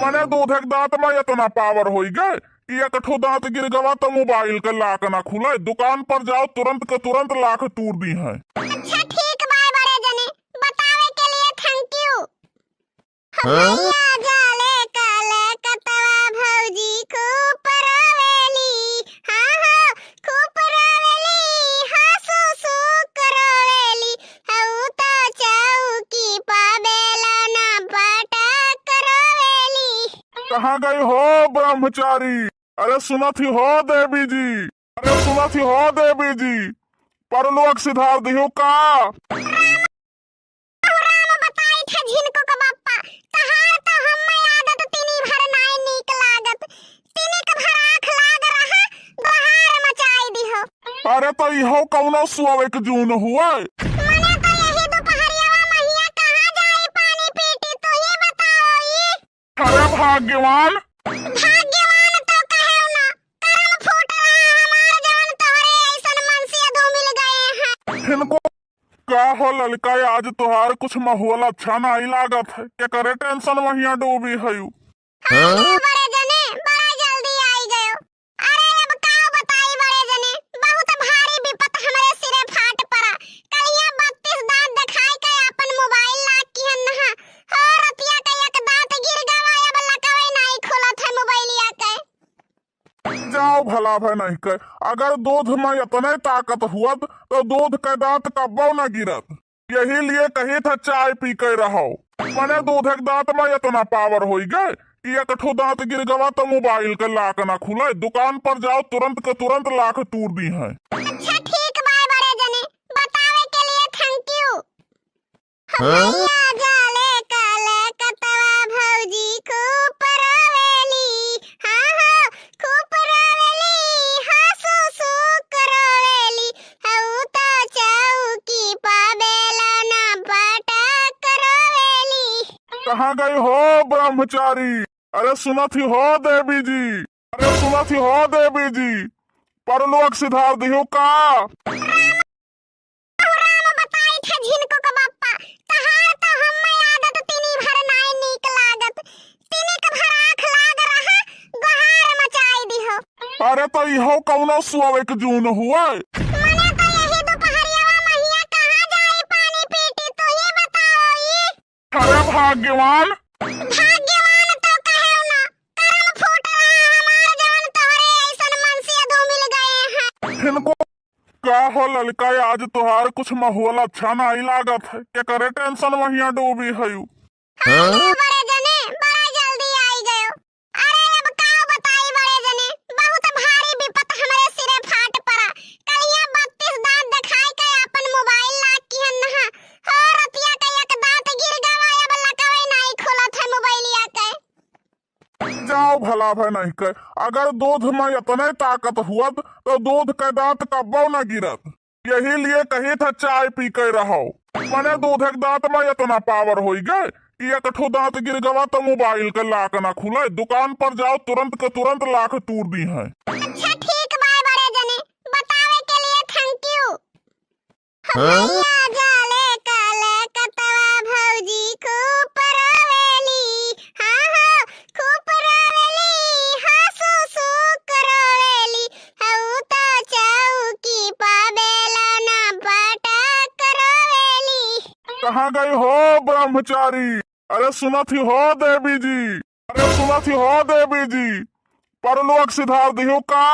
मने दूध एक दांत में इतना power होई गए कि एक ठो दांत गिर गवा तो mobile के lock ना खुले। दुकान पर जाओ, तुरंत के तुरंत lock तूर दीहैं। अच्छा ठीक बा बड़े जने, बतावे के लिए thank you। भैया जाले काले कतवा भौजी खूब रोवेली, हाँ हो खूब रोवेली, हाँ सुसुक रोवेली, हऊ तो चौकी पा बेलना पटक रोवेली। कहाँ गई हो ब्रह्मचारी? अरे सुनत ही हो देवी जी, अरे सुनत ही हो देवी जी, परलोक सिधार दिहो का? राम बताई थे झिनको के बप्पा, तहार तो हम्मे अरे तो इहो कौनो सोवे के जून हुए? मने तो यही दुपहरियावा महिया कहाँ जाई पानी पीटी, तू ही बताओ ई। अरे भाग्यवान। भाग्यवान तो कहेउ ना, करम फूट रहा हमार जवन तोहरे ऐसन मनसिया दो मिल गए हैं। इनको का हो ललका, आज तोहार कुछ माहौल अच्छा नाई लागत है, केकरे टेंशन महिया डूबी हयू? हाँ, हाँ? बड़े जने, बड़ा जल्दी आई गयो। अरे अब का बताई बड़े जने, बहुत भारी विपत हमरे सिरे फाट पड़ा। कलिया बत्तीस दांत दिखाई के अपन मोबाइल लाग किहन नहा। हो रतिया के एक दांत गिर गवा, अब लकवे नाई खुलत है मोबाइलिया के। जाओ भला भय नहीं के, अगर दूध में इतने ताकत हुअत तो दूध के दांत कब्बो न गिरत। यही लिए कही था चाय पी के रहो। मने दूध एक दांत में इतना पावर होई गए कि एक ठो दांत गिर गवा तो मोबाइल के लाक ना खुले। दुकान पर जाओ, तुरंत के तुरंत लाक तूर दी है। अच्छा ठीक बाय बड़े जने, बतावे के लिए thank you। हाँ? भैया जाले काले कतवा भौजी खूब रोवेली, हाँ, हाँ, खूब रोवेली, हाँ, सु, सु रोवेली, हऊ तो चौकी पा बेलना पटक रोवेली। कहाँ गई हो ब्रह्मचारी? अरे सुनत ही हो देवी जी, अरे सुनत ही हो देवी जी, परलोक सिधार दिहो का? राम बताई थे झिनको के बप्पा, तहार तो हम्मे आदत तिनी भर नाय नीक लागत। तिनी के भर आँख लाग रहा, गोहार मचाई दिहो। अरे तो इहो कौनो सोवे के जून हुए? मने तो यही दुपहरियावा महिया कहाँ जाई पानी पीटी, तू ही बताओ ई। अरे भाग्यवान। भाग्यवान तो कहेउ ना, करम फूट रहा हमार जवन तोहरे ऐसन मनसिया दो मिल गए हैं। इनको का हो ललका, आज तोहार कुछ माहौल अच्छा नाई लागत है, केकरे टेंशन महिया डूबी हयू? हाँ, बड़े जने, बड़ा जल्दी आई गयो। अरे अब का बताई बड़े जने, बहुत भारी विपत हमरे सिरे फाट पड़ा। कलिया बत्तीस दांत दिखाई के अपन मोबाइल लाग किहन नहा। हो रतिया के एक दांत गिर गवा, अब लकवे नाई खुलत है मोबाइलिया के। जाओ भला भय नहीं के, अगर दूध में इतने ताकत हुअत तो दूध के दांत कब्बो न गिरत। यही लिए कही था चाय पी के रहो। मने दूध एक दांत में इतना पावर होई गए कि एक ठो दांत गिर गवा तो मोबाइल के लाक ना खुले। दुकान पर जाओ, तुरंत के तुरंत लाक तूर दी है। अच्छा ठीक बाय बड़े जने, बतावे के लिए thank you। हाँ? भैया जाले काले कतवा भौजी खूब रोवेली, हाँ, हाँ, खूब रोवेली, हाँ, सु, सु रोवेली, हऊ तो चौकी पा बेलना पटक रोवेली। कहाँ गई हो ब्रह्मचारी? अरे सुनत ही हो देवी जी, अरे सुनत ही हो देवी जी, परलोक सिधार दिहो का?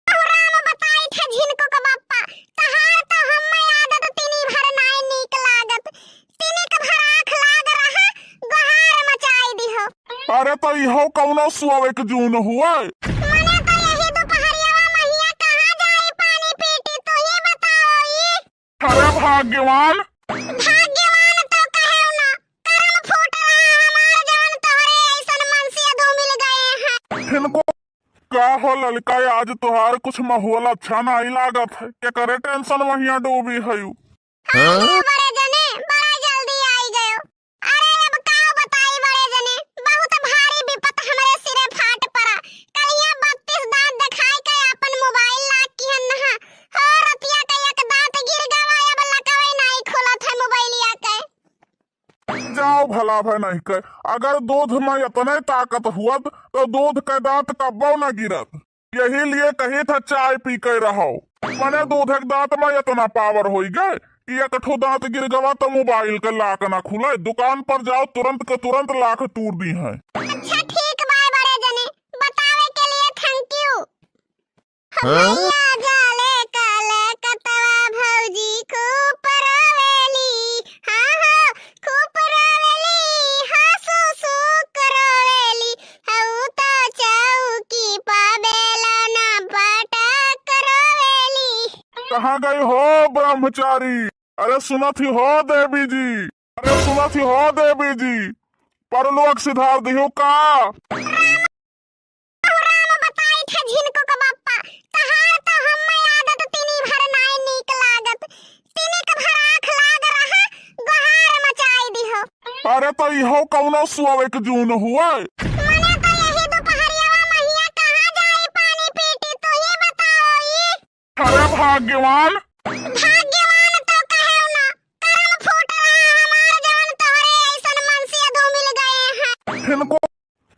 राम बताई थे झिनको के बप्पा, तहार तो हम्मे आदत तिनी भर नाय नीक लागत। तिनी के भर आँख लाग रहा, गोहार मचाई दिहो। अरे तो इहो कौनो सोवे के जून हुए? मने तो यही दुपहरियावा महिया कहाँ जाई पानी पीटी, तू ही बताओ ई। अरे भाग्यवान। भाग्यवान तो कहेउ ना, करम फूट रहा हमार जवन तोहरे ऐसन मनसिया दो मिल गए हैं। इनको का हो ललका, आज तोहार कुछ माहौल अच्छा नाई लागत है, केकरे टेंशन महिया डूबी हयू? हाँ, बड़े जने, बड़ा जल्दी आई गयो। अरे अब का बताई बड़े जने, बहुत भारी विपत हमरे सिरे फाट पड़ा। कलिया बत्तीस दांत दिखाई के अपन मोबाइल लाग किहन नहा। हो रतिया के एक दांत गिर गवा, अब लकवे नाई खुलत है मोबाइलिया के। जाओ भला भय नहीं के, अगर दूध में इतने ताकत हुअत तो दूध के दांत कब्बो न गिरत। यही लिए कही था चाय पी के रहो। मने दूध एक दांत में इतना पावर होई गए कि एक ठो दांत गिर गवा तो मोबाइल के लाक ना खुले। दुकान पर जाओ, तुरंत के तुरंत लाक तूर दी है। अच्छा ठीक बाय बड़े जने, बतावे के लिए thank you। हाँ? भैया जाले काले कतवा भौजी खूब रोवेली, हाँ, हाँ, खूब रोवेली, हाँ, सु, सु रोवेली, हऊ तो चौकी पा बेलना पटक रोवेली। कहाँ गई हो ब्रह्मचारी? अरे सुनत ही हो देवी जी, अरे सुनत ही हो देवी जी, परलोक सिधार दिहो का? राम बताई थे झिनको के बप्पा, तहार तो अरे तो इहो कौनो सुअवे के जून हुए? मने तो यही दुपहरियावा महिया कहाँ जाई पानी पीटी, तू ही बताओ ई। अरे भाग्यवान। भाग्यवान तो कहेउ ना, करम फूट रहा हमार जवन तोहरे ऐसन मनसिया दो मिल गए हैं। इनको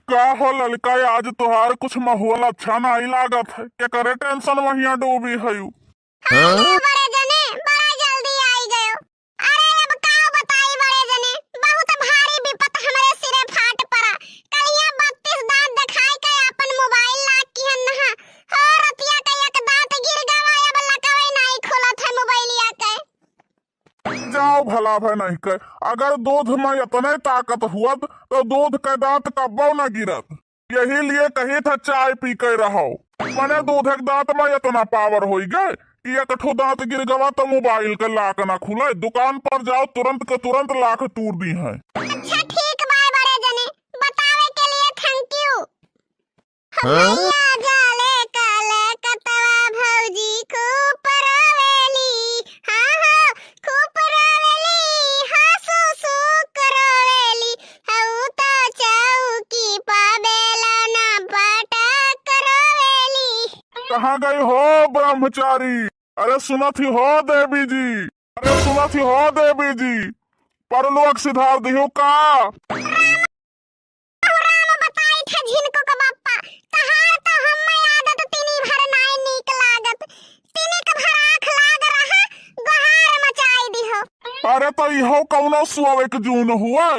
का हो ललका, आज तोहार कुछ माहौल अच्छा नाई लागत है, केकरे टेंशन महिया डूबी हयू? हाँ, बड़े जने, बड़ा जल्दी आई गयो। अरे अब का बताई बड़े जने, बहुत भारी विपत हमरे सिरे फाट पड़ा। कलिया बत्तीस दांत दिखाई के अपन मोबाइल लाग किहन नहा। हो रतिया के एक दांत गिर गवा, अब लकवे नाई खुलत है मोबाइलिया के। जाओ भला भय नहीं के, अगर दूध में इतने ताकत हुअत तो दूध के दांत कब्बो न गिरत। यही लिए कही था चाय पी के रहो। मने दूध एक दांत में इतना पावर होई गए कि एक ठो दांत गिर गवा तो मोबाइल के लाक ना खुले। दुकान पर जाओ, तुरंत के तुरंत लाक तूर दी है। अच्छा ठीक बाय बड़े जने, बतावे के लिए thank you। हाँ? भैया जाले काले कतवा भौजी खूब रोवेली, हाँ, हाँ, खूब रोवेली, हाँ, सुसु रोवेली, हऊ तो चौकी पा बेला ना पटक रोवेली। कहाँ गई हो ब्रह्मचारी? अरे सुनत ही हो देवी जी, अरे सुनत ही हो देवी जी, परलोक सिधार दिहो का? राम बताई थे झिनको के बप्पा, तहार तो हम्मे आदत तिनी भर नाई नीक लागत। तिनी के भर आँख लाग रहा, गोहार मचाई दिहो। अरे तो इहो कौनो सुअवे के जून हुए?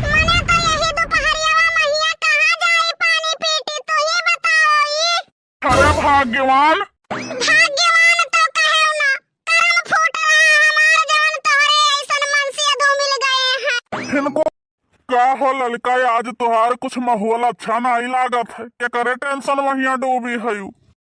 मने तो यही दुपहरियावा महिया कहाँ जाई पानी पीटी, तू ही बताओ ई। अरे भाग्यवान। भाग्यवान तो कहेउ ना, करम फूट रहा हमार जवन तोहरे ऐसन मनसिया दो मिल गए हैं। इनको का हो ललका, आज तोहार कुछ माहौल अच्छा नाई लागत है, केकरे टेंशन महिया डूबी हयू?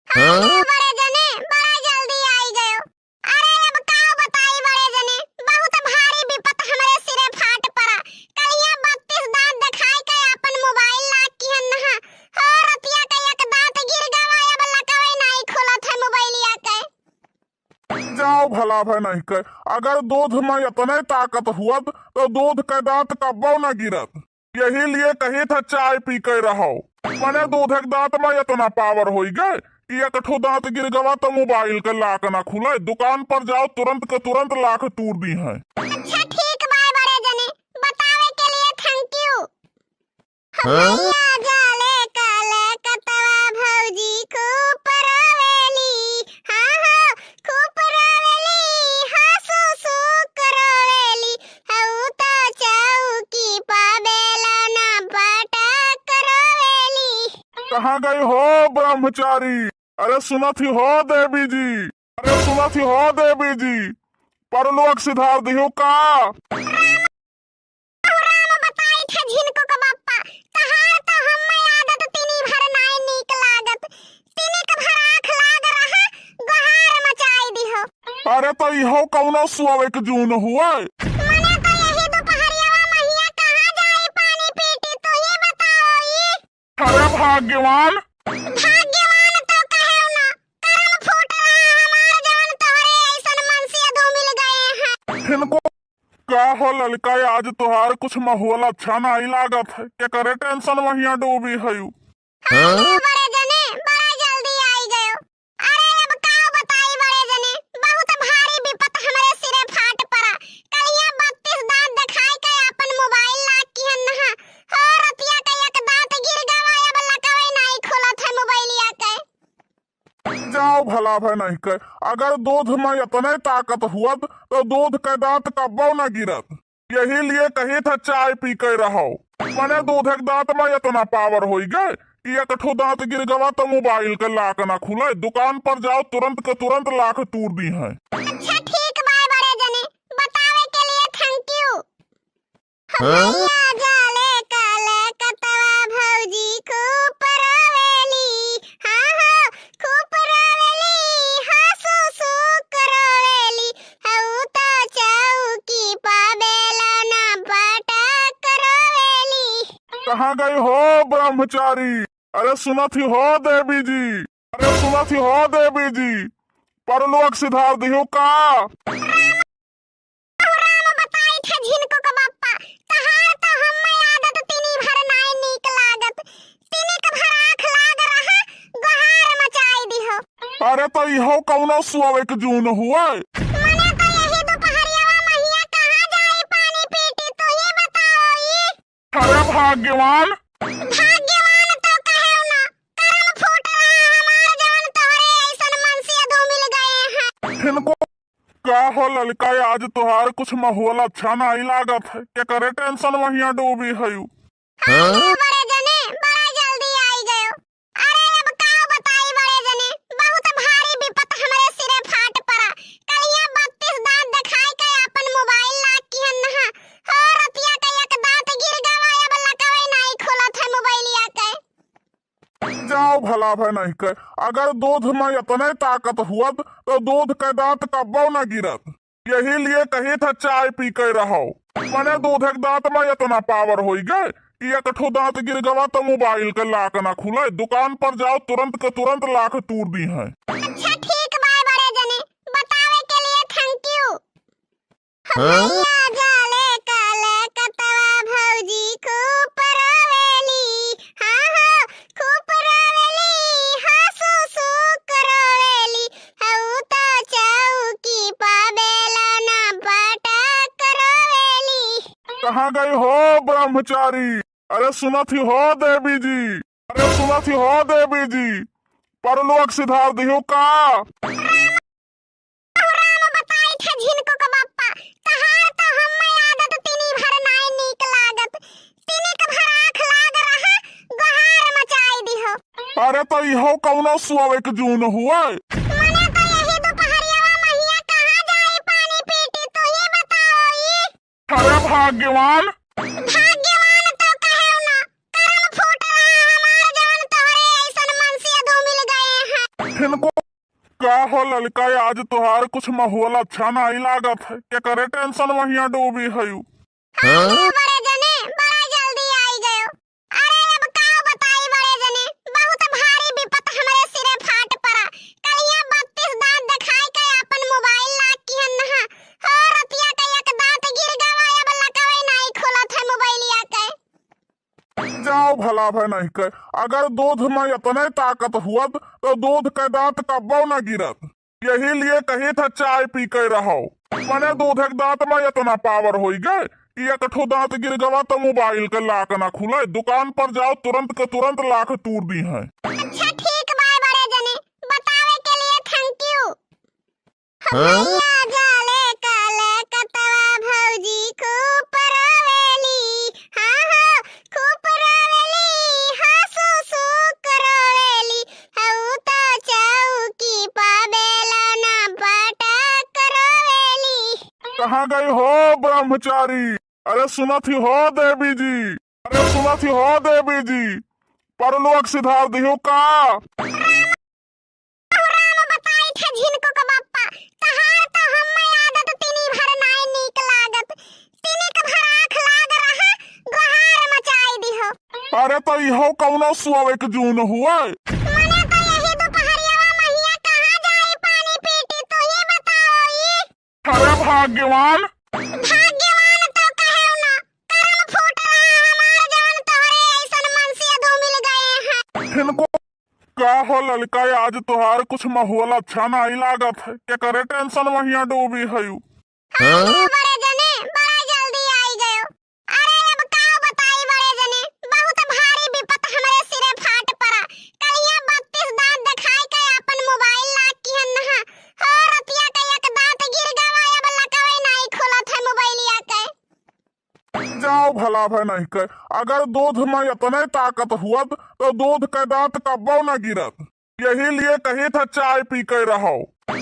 हाँ, बड़े जने, बड़ा जल्दी आई गयो। अरे अब का बताई बड़े जने, बहुत भारी विपत हमरे सिरे फाट पड़ा। कलिया बत्तीस दांत दिखाई के अपन मोबाइल लाग किहन नहा। हो रतिया के एक दांत गिर गवा, अब लकवे नाई खुलत है मोबाइलिया के। जाओ भला भय नहीं के, अगर दूध में इतने ताकत हुअत तो दूध के दांत कब्बो न गिरत। यही लिए कही था चाय पी के रहो। मने दूध एक दांत में इतना पावर होई गए कि एक ठो दांत गिर गवा तो मोबाइल के लाक ना खुले। दुकान पर जाओ, तुरंत के तुरंत लाक तूर दी है। अच्छा ठीक बाय बड़े जने, बतावे के लिए thank you। हाँ? भैया जाले काले कतवा भौजी खूब रोवेली, हाँ, हाँ, खूब रोवेली, हाँ, सुसु रोवेली, हऊ तो चौकी पा बेला ना पटक रोवेली। कहाँ गई हो ब्रह्मचारी? अरे सुनत ही हो देवी जी, अरे सुनत ही हो देवी जी, परलोक सिधार दिहो का? राम बताई थे झिनको के बप्पा, तहार तो हम्मे आदत तिनी भर नाई नीक लागत। तिनी के भर आँख लाग रहा, गोहार मचाई दिहो। अरे तो इहो कौनो सुअवे के जून हुए? मने तो यही दुपहरियावा महिया कहाँ जाई पानी पीटी, तू ही बताओ ई। अरे भाग्यवान। भाग्यवान तो कहेउ ना, करम फूट रहा हमार जवन तोहरे ऐसन मनसिया दो मिल गए हैं। इनको का हो ललका, आज तोहार कुछ माहौल अच्छा नाई लागत है, केकरे टेंशन महिया डूबी हयू? हाँ, बड़े जने, बड़ा जल्दी आई गयो। अरे अब का बताई बड़े जने, बहुत भारी विपत हमरे सिरे फाट पड़ा। कलिया बत्तीस दांत दिखाई के अपन मोबाइल लाग किहन नहा। हो रतिया के एक दांत गिर गवा, अब लकवे नाई खुलत है मोबाइलिया के। जाओ भला भय नहीं के, अगर दूध में इतने ताकत हुअत तो दूध के दांत कब्बो न गिरत। यही लिए कही था चाय पी के रहो। मने दूध एक दांत में इतना पावर होई गए कि एक ठो दांत गिर गवा तो मोबाइल के लाक ना खुले। दुकान पर जाओ, तुरंत के तुरंत लाक तूर दी है। अच्छा ठीक बाय बड़े जने, बतावे के लिए thank you। हाँ? भैया जाले काले कतवा भौजी खूब रोवेली, हाँ, हाँ, खूब रोवेली, हाँ, सुसु रोवेली, हऊ तो चौकी पा बेला ना पटक रोवेली। कहाँ गई हो ब्रह्मचारी? अरे सुनत ही हो देवी जी, अरे सुनत ही हो देवी जी, परलोक सिधार दिहो का? राम बताई थे झिनको के बप्पा, तहार तो अरे तो इहो कौनो सोवे के जून हुए? मने तो यही दुपहरियावा महिया कहाँ जाई पानी पीटी, तू ही बताओ ई। अरे भाग्यवान। भाग्यवान तो कहेउ ना, करम फूट रहा हमार जवन तोहरे ऐसन मनसिया दो मिल गए हैं। इनको का हो ललका, आज तोहार कुछ माहौल अच्छा नाई लागत है, केकरे टेंशन महिया डूबी हयू? हाँ, बड़े जने, बड़ा जल्दी आई गयो। अरे अब का बताई बड़े जने, बहुत भारी विपत हमरे सिरे फाट पड़ा। कलिया बत्तीस दांत दिखाई के अपन मोबाइल लाग किहन नहा। हो रतिया के एक दांत गिर गवा, अब लकवे नाई खुलत है मोबाइलिया के। जाओ भला भय नहीं के, अगर दूध में इतने ताकत हुअत तो दूध के दांत कब्बो न गिरत। यही लिए कही था चाय पी के रहो। मने दूध एक दांत में इतना पावर होई गए कि एक ठो दांत गिर गवा तो मोबाइल के लाक ना खुले, दुकान पर जाओ तुरंत के तुरंत लाक तूर दी है। अच्छा ठीक बाय बड़े जने, बतावे के लिए thank you। हाँ? भैया जाले काले कतवा भौजी खूब रोवेली, हाँ, हाँ, खूब रोवेली, हाँ, सु, सु रोवेली, हऊ तो चौकी पा बेला ना पटक रोवेली। कहाँ गई हो ब्रह्मचारी? अरे सुनत ही हो देवी जी, अरे सुनत ही हो देवी जी, परलोक सिधार दिहो का? राम बताई थे झिनको के बप्पा, तहार तो हम्मे आदत तिनी भर नाय नीक लागत। तिनी के भर आँख लाग रहा, गोहार मचाई दिहो। अरे तो इहो कौनो सोवे के जून हुए? मने तो यही दुपहरियावा महिया कहाँ जाई पानी पीटी, तू ही बताओ ई। अरे भाग्यवान। भाग्यवान तो कहेउ ना, करम फूट रहा हमार जवन तोहरे ऐसन मनसिया दो मिल गए हैं। इनको का हो ललका, आज तोहार कुछ माहौल अच्छा नाई लागत है, केकरे टेंशन महिया डूबी हयू? हाँ, बड़े जने, बड़ा जल्दी आई गयो। अरे अब का बताई बड़े जने, बहुत भारी विपत हमरे सिरे फाट पड़ा। कलिया बत्तीस दांत दिखाई के अपन मोबाइल लाग किहन नहा। हो रतिया के एक दांत गिर गवा, अब लकवे नाई खुलत है मोबाइलिया के। जाओ भला भय नहीं के, अगर दूध में इतने ताकत हुअत तो दूध के दांत कब्बो न गिरत। यही लिए कही था चाय पी के रहो। मने दूध एक दांत में इतना पावर होई गए कि एक ठो दांत गिर गवा तो मोबाइल के लाक ना खुले, दुकान पर जाओ तुरंत के तुरंत लाक तूर दी है। अच्छा ठीक बाय बड़े जने, बतावे के लिए thank you। हाँ? भैया जाले काले कतवा भौजी खूब रोवेली, हाँ, हाँ, खूब रोवेली, हाँ, सु, सु रोवेली, हऊ तो चौकी पा बेला ना पटक रोवेली। कहाँ गई हो ब्रह्मचारी? अरे सुनत ही हो देवी जी, अरे सुनत ही हो देवी जी, परलोक सिधार दिहो का? राम बताई थे झिनको के बप्पा, तहार तो हम्मे आदत तिनी भर नाय नीक लागत। तिनी के भर आँख लाग रहा, गोहार मचाई दिहो। अरे तो इहो कौनो सोवे के जून हुए? मने तो यही दुपहरियावा महिया कहाँ जाई पानी पीटी, तू ही बताओ ई। अरे भाग्यवान। भाग्यवान तो कहेउ ना, करम फूट रहा हमार जवन तोहरे ऐसन मनसिया दो मिल गए हैं। इनको का हो ललका, आज तोहार कुछ माहौल अच्छा नाई लागत है, केकरे टेंशन महिया डूबी हयू? हाँ, बड़े जने, बड़ा जल्दी आई गयो। अरे अब का बताई बड़े जने, बहुत भारी विपत हमरे सिरे फाट पड़ा। कलिया बत्तीस दांत दिखाई के अपन मोबाइल लाग किहन नहा। हो रतिया के एक दांत गिर गवा, अब लकवे नाई खुलत है मोबाइलिया के। जाओ भला भय नहीं के, अगर दूध में इतने ताकत हुअत तो दूध के दांत कब्बो न गिरत। यही लिए कही था चाय पी के रहो।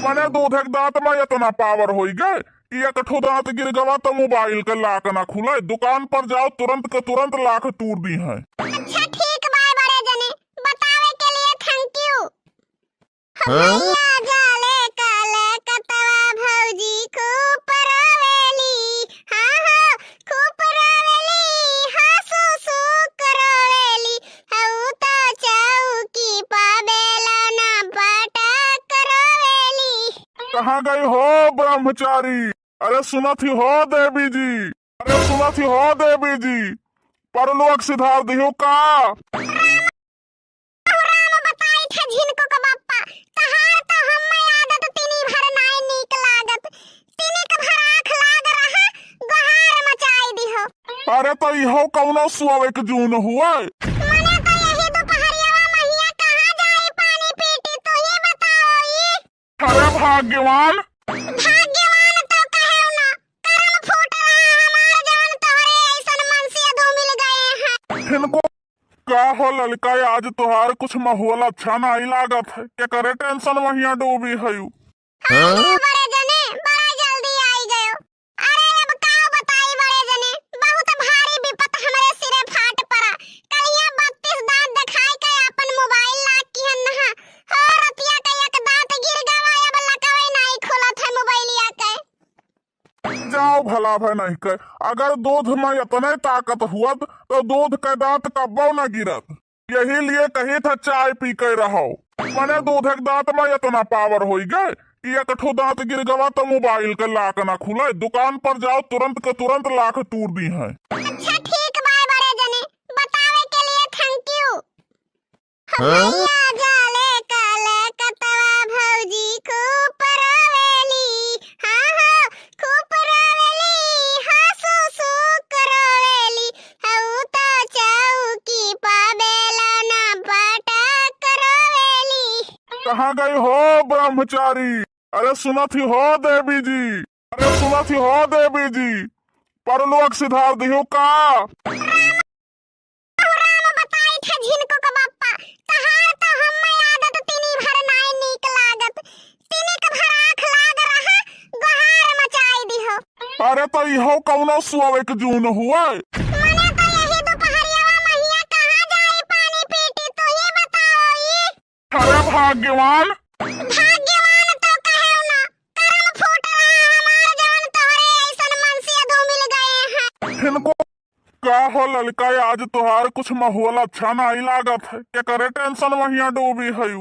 मने दूध एक दांत में इतना पावर होई गए कि एक ठो दांत गिर गवा तो मोबाइल के लाक ना खुले, दुकान पर जाओ तुरंत के तुरंत लाक तूर दी है। अच्छा ठीक बाय बड़े जने, बतावे के लिए thank you। हाँ? भैया जाले काले कतवा भौजी खूब रोवेली, हाँ, हाँ, खूब रोवेली, हाँ, सु, सु रोवेली, हऊ तो चौकी पा बेला ना पटक रोवेली। कहाँ गई हो ब्रह्मचारी? अरे सुनत ही हो देवी जी, अरे सुनत ही हो देवी जी, परलोक सिधार दिहो का? राम बताई थे झिनको के बप्पा, तहार तो अरे तो इहो कौनो सोवे के जून हुए? मने तो यही दुपहरियावा महिया कहाँ जाई पानी पीटी, तू ही बताओ ई। अरे भाग्यवान। भाग्यवान तो कहेउ ना, करम फूट रहा हमार जवन तोहरे ऐसन मनसिया दो मिल गए हैं। इनको का हो ललका, आज तोहार कुछ माहौल अच्छा नाई लागत है, केकरे टेंशन महिया डूबी हयू? हाँ, हाँ? बड़े जने, बड़ा जल्दी आई गयो। अरे अब का बताई बड़े जने, बहुत भारी विपत हमरे सिरे फाट पड़ा। कलिया बत्तीस दांत दिखाई के अपन मोबाइल लाग किहन नहा। हो रतिया के एक दांत गिर गवा, अब लकवे नाई खुलत है मोबाइलिया के। जाओ भला भय नहीं के, अगर दूध में इतने ताकत हुअत तो दूध के दांत कब्बो न गिरत। यही लिए कही था चाय पी के रहो। मने दूध एक दांत में इतना पावर होई गए कि एक ठो दांत गिर गवा तो मोबाइल के लाक ना खुले। दुकान पर जाओ, तुरंत के तुरंत लाक तूर दी हैं। अच्छा ठीक बाय बड़े जने, बतावे के लिए thank you। हाँ? भैया जाले काले कतवा भौजी खूब रोवेली, हाँ हो, खूब रोवेली, हाँ सुसुक रोवेली, हऊ तो चौकी पा बेलना पटक रोवेली। कहाँ गई हो ब्रह्मचारी? अरे सुनत ही हो देवी जी, अरे सुनत ही हो देवी जी, परलोक सिधार दियो का? राम बताई थे झिनको के बप्पा, तहार तो हम्मे आदत तिनी भर नाई नीक लागत। तिनी के भर आँख लाग रहा, गोहार मचाई दिहो। अरे तो इहो कौनो सोवे के जून हुए? मने तो यही दुपहरियावा महिया कहाँ जाई पानी पीटी, तू ही बताओ ई। अरे भाग्यवान। भाग्यवान तो कहेउ ना, करम फूट रहा हमार जवन तोहरे ऐसन मनसिया दो मिल गए हैं। इनको का हो ललका, आज तोहार कुछ माहौल अच्छा नाई लागत है, केकरे टेंशन महिया डूबी हयू?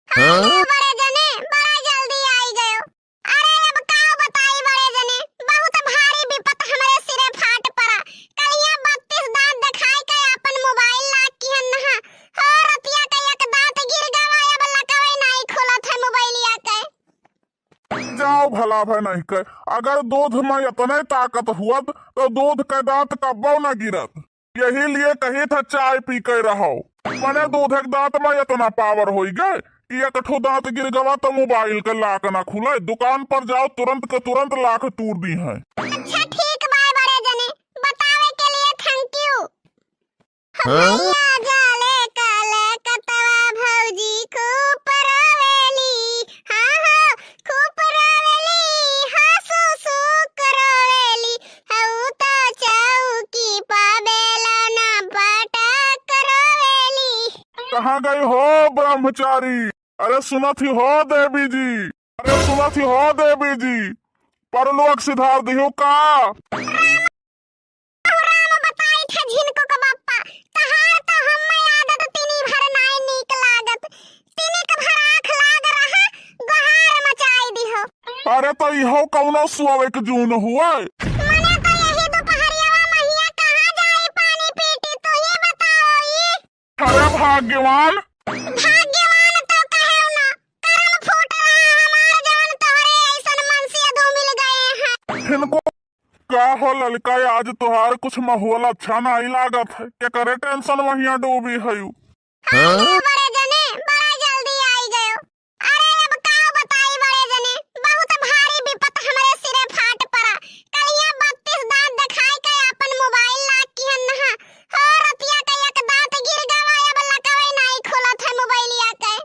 हाँ, बड़े जने, बड़ा जल्दी आई गयो। अरे अब का बताई बड़े जने, बहुत भारी विपत हमरे सिरे फाट पड़ा। कलिया बत्तीस दांत दिखाई के अपन मोबाइल लाग किहन नहा। हो रतिया के एक दांत गिर गवा, अब लकवे नाई खुलत है मोबाइलिया के। जाओ भला भय नहीं के, अगर दूध में इतने ताकत हुअत तो दूध के दांत कब्बो न गिरत। यही लिए कही था चाय पी के रहो। मने दूध एक दांत में इतना पावर होई गए कि एक ठो दांत गिर गवा तो मोबाइल के लाक ना खुले। दुकान पर जाओ, तुरंत के तुरंत लाक तूर दी हैं। अच्छा ठीक बाय बड़े जने, बतावे के लिए thank you। हाँ? भैया जाले काले कतवा भौजी खूब रोवेली, हाँ हो, खूब रोवेली, हाँ सुसुक रोवेली, हऊ तो चौकी पा बेलना पटक रोवेली। कहाँ गई हो ब्रह्मचारी? अरे सुनत ही हो देवी जी, अरे सुनत ही हो देवी जी, परलोक सिधार दिहो का? राम बताई थे झिनको के बप्पा, तहार तो हम्मे आदत तिनी भर नाई नीक लागत। तिनी के भर आँख लाग रहा, गोहार मचाई दिहो। अरे तो इहो कौनो सोवे के जून हुए? मने तो यही दुपहरियावा महिया कहाँ जाई पानी पीटी, तू ही बताओ ई। अरे भाग्यवान। भाग्यवान तो कहेउ ना, करम फूट रहा हमार जवन तोहरे ऐसन मनसिया दो मिल गए हैं। इनको का हो ललका, आज तोहार कुछ माहौल अच्छा नाई लागत है, केकरे टेंशन महिया डूबी हयू? हाँ, बड़े जने, बड़ा जल्दी आई गयो। अरे अब का बताई बड़े जने, बहुत भारी विपत हमरे सिरे फाट पड़ा। कलिया बत्तीस दांत दिखाई के अपन मोबाइल लाग किहन नहा। हो रतिया के एक दांत गिर गवा, अब लकवे नाई खुलत है मोबाइलिया के।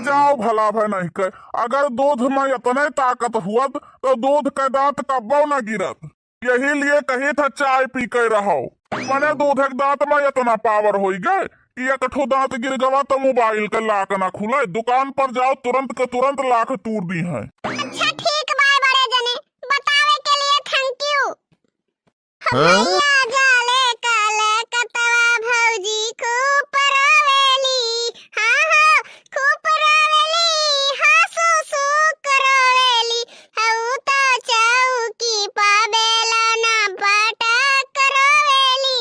जाओ भला भय नहीं के, अगर दूध में इतने ताकत हुअत तो दूध के दांत कब्बो न गिरत। यही लिए कही था चाय पी के रहो। मने दूध एक दांत में इतना पावर होई गए कि एक ठो दांत गिर गवा तो मोबाइल के लाक ना खुले। दुकान पर जाओ, तुरंत के तुरंत लाक तूर दी हैं। अच्छा ठीक बाय बड़े जने, बतावे के लिए thank you। हाँ? भैया जाले काले कतवा भौजी खूब रोवेली, हाँ हो, खूब रोवेली, हाँ सुसुक रोवेली, हऊ तो चौकी पा बेलना पटक रोवेली।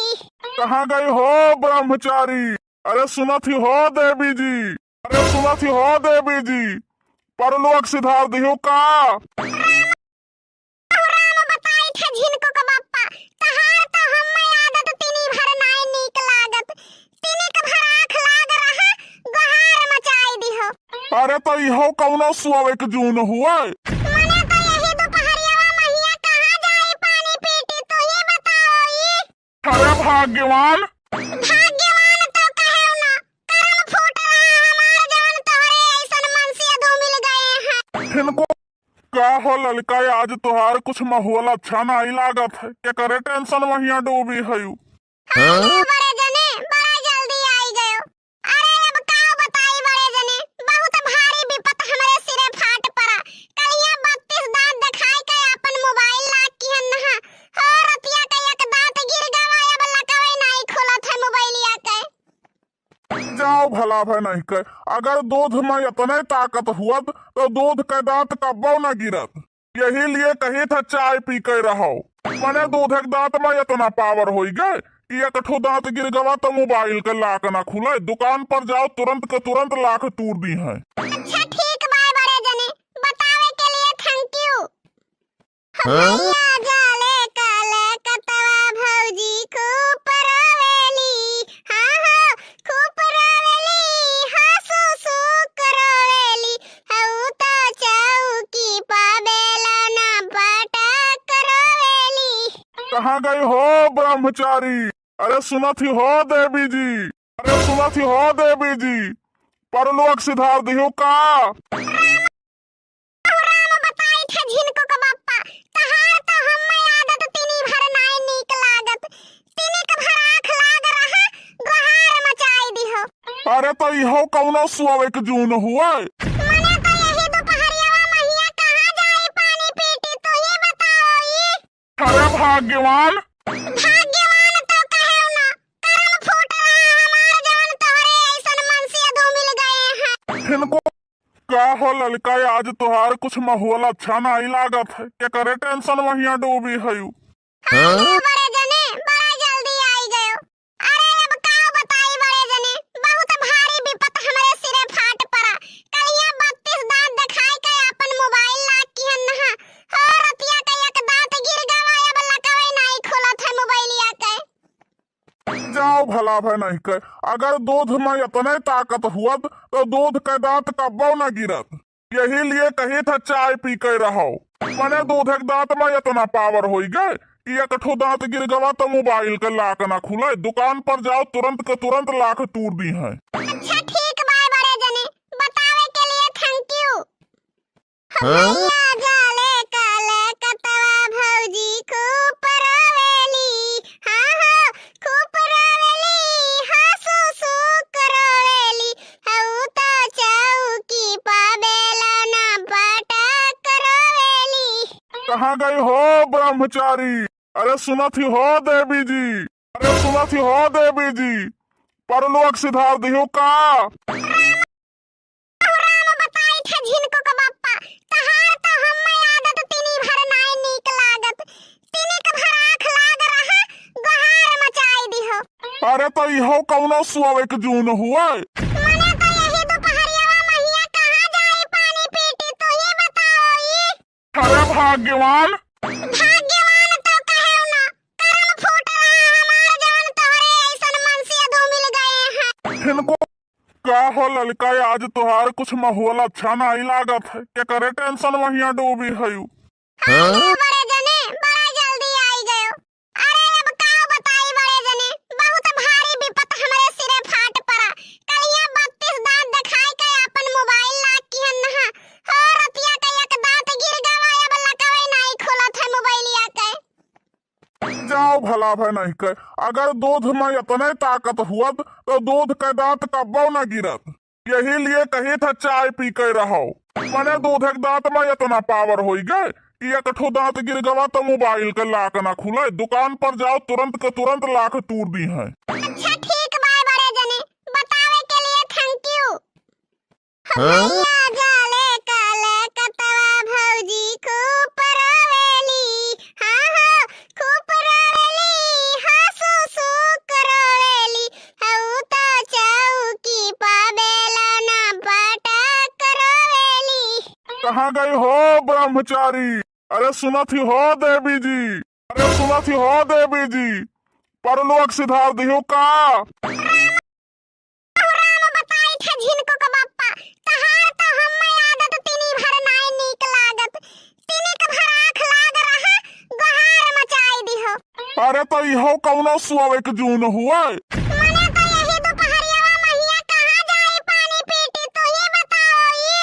कहाँ गई हो ब्रह्मचारी? अरे सुनत ही हो देवी जी, अरे सुनत ही हो देवी जी, परलोक सिधार दिहो का? राम बताई थे झिनको के बप्पा, तहार तो अरे तो इहो कौनो सोवे के जून हुए? मने तो यही दुपहरियावा महिया कहाँ जाई पानी पीटी, तू ही बताओ ई। अरे भाग्यवान। भाग्यवान तो कहेउ ना, करम फूट रहा हमार जवन तोहरे ऐसन मनसेधू मिल गए हैं। इनको का हो ललका, आज तोहार कुछ माहौल अच्छा नाई लागत है, केकरे tension महिया डूबी हयू? हाँ, बड़े जने, बड़ा जल्दी आई गयो। अरे अब का बताई बड़े जने, बहुत भारी विपत हमरे सिरे फाट पड़ा। कलिया बत्तीस दांत देखाई के आपन mobile lock किहन नहा। हो रतिया के एक दांत गिर गवा, अब लकवे नाई खुलत है मोबाइलिया के। जाओ भला भय नहीं के, अगर दूध में इतने ताकत हुअत तो दूध के दांत कब्बो न गिरत। यही लिए कही था चाय पी के रहो। मने दूध एक दांत में इतना power होई गए कि एक ठो दांत गिर गवा तो mobile के lock ना खुले। दुकान पर जाओ, तुरंत के तुरंत lock तूर दीहैं। अच्छा ठीक बा बड़े जने, बतावे के लिए thank you। हाँ? भैया जाले कलकतवा भौजी खूब रोवेली, हाँ, हाँ, खूब रोवेली, हाँ, सुसुक रोवेली, हऊ तो चौकी पा बेलना पटक रोवेली। कहाँ गई हो ब्रह्मचारी? अरे सुनत ही हो देवी जी, अरे सुनत ही हो देवी जी, परलोक सिधार दिहो का? राम बताई थे झिनको के बप्पा, तहार तो हम्मे आदत तिनी भर नाई नीक लागत। तिनिक भर आँख लाग रहा, गोहार मचाई दिहो। अरे तो इहो कौनो सोवे के जून हुए? मने तो यही दुपहरियावा महिया कहाँ जाई पानी पीटी, तू ही बताओ ई। अरे भाग्यवान। भाग्यवान तो कहेउ ना, करम फूट रहा हमार जवन तोहरे ऐसन मनसेधू मिल गए हैं। इनको का हो ललका, आज तोहार कुछ माहौल अच्छा नाई लागत है, केकरे tension महिया डूबी हयू? हाँ, बड़े जने, बड़ा जल्दी आई गयो। अरे अब का बताई बड़े जने, बहुत भारी विपत हमरे सिरे फाट पड़ा। कलिया बत्तीस दांत देखाई के आपन mobile lock किहन नहा। हो रतिया के एक दांत गिर गवा, अब लकवे नाई खुलत है मोबाइलिया के। जाओ भला भय नहीं के, अगर दूध में इतने ताकत हुअत तो दूध के दांत कब्बो न गिरत। यही लिए कही था चाय पी के रहो। मने दूध एक दांत में इतना power होई गए कि एक ठो दांत गिर गवा तो mobile के lock ना खुले। दुकान पर जाओ, तुरंत के तुरंत lock तूर दीहैं। अच्छा ठीक बा बड़े जने, बतावे के लिए thank you। हाँ? भैया जाले कलकतवा भौजी खूब रोवेली, हाँ, हाँ, खूब रोवेली, हाँ, सुसुक रोवेली, हऊ तो चौकी पा बेलना पटक रोवेली। कहाँ गई हो ब्रह्मचारी? अरे सुनत ही हो देवी जी, अरे सुनत ही हो देवी जी, परलोक सिधार दिहो का? राम बताई थे झिनको के बप्पा, तहार तो हम्मे आदत तिनी भर नाई नीक लागत। तिनिक भर आँख लाग रहा, गोहार मचाई दिहो। अरे तो इहो कौनो सोवे के जून हुए? मने तो यही दुपहरियावा महिया कहाँ जाई पानी पीटी, तू ही बताओ ई। अरे भाग्यवान। भाग्यवान तो कहेउ ना, करम फूट रहा हमार जवन तोहरे ऐसन मनसेधू मिल गए हैं। इनको का हो ललका, आज तोहार कुछ माहौल अच्छा नाई लागत है, केकरे tension महिया डूबी हयू? हाँ, बड़े जने, बड़ा जल्दी आई गयो। अरे अब का बताई बड़े जने, बहुत भारी विपत हमरे सिरे फाट पड़ा। कलिया बत्तीस दांत देखाई के आपन mobile lock किहन नहा। हो रतिया के एक दांत गिर गवा, अब लकवे नाई खुलत है मोबाइलिया के। जाओ भला भय नहीं के, अगर दूध में इतने ताकत हुअत तो दूध के दांत कब्बो न गिरत। यही लिए कही था चाय पी के रहो। मने दूध एक दांत में इतना power होई गए कि एक ठो दांत गिर गवा तो mobile के lock ना खुले। दुकान पर जाओ, तुरंत के तुरंत lock तूर दीहैं। अच्छा ठीक बा बड़े जने, बतावे के लिए thank you। हाँ? भैया जाले कलकतवा भौजी खूब रोवेली, हाँ, हाँ, खूब रोवेली, हाँ, सुसुक रोवेली, हऊ तो चौकी पा बेलना पटक रोवेली। कहाँ गई हो ब्रह्मचारी? अरे सुनत ही हो देवी जी, अरे सुनत ही हो देवी जी, परलोक सिधार दिहो का? राम बताई थे झिनको के बप्पा, तहार तो तो इहो कौनो सोवे के जून हुए। मने तो यही दुपहरियावा महिया कहाँ जाई पानी पीटी, तू ही बताओ ई।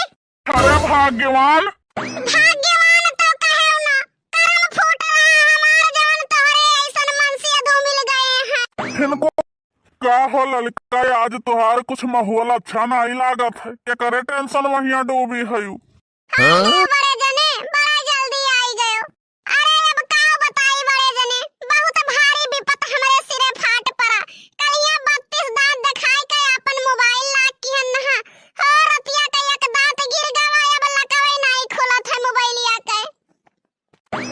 अरे भाग्यवान। भाग्यवान तो कहेउ ना, करम फूट रहा हमार जवन तोहरे ऐसन मनसिया दो मिल गए हैं। इनको का हो ललका, आज तोहार कुछ माहौल अच्छा नाई लागत है, केकरे टेंशन महिया डूबी हयू? हाँ, हाँ? बड़े जने, बड़ा जल्दी आई गयो। अरे अब का बताई बड़े जने, बहुत भारी विपत हमरे सिरे फाट पड़ा। कलिया बत्तीस दांत दिखाई के अपन मोबाइल लाग किहन नहा। हो रतिया के एक दांत गिर गवा, अब लकवे नाई खुलत है मोबाइलिया के।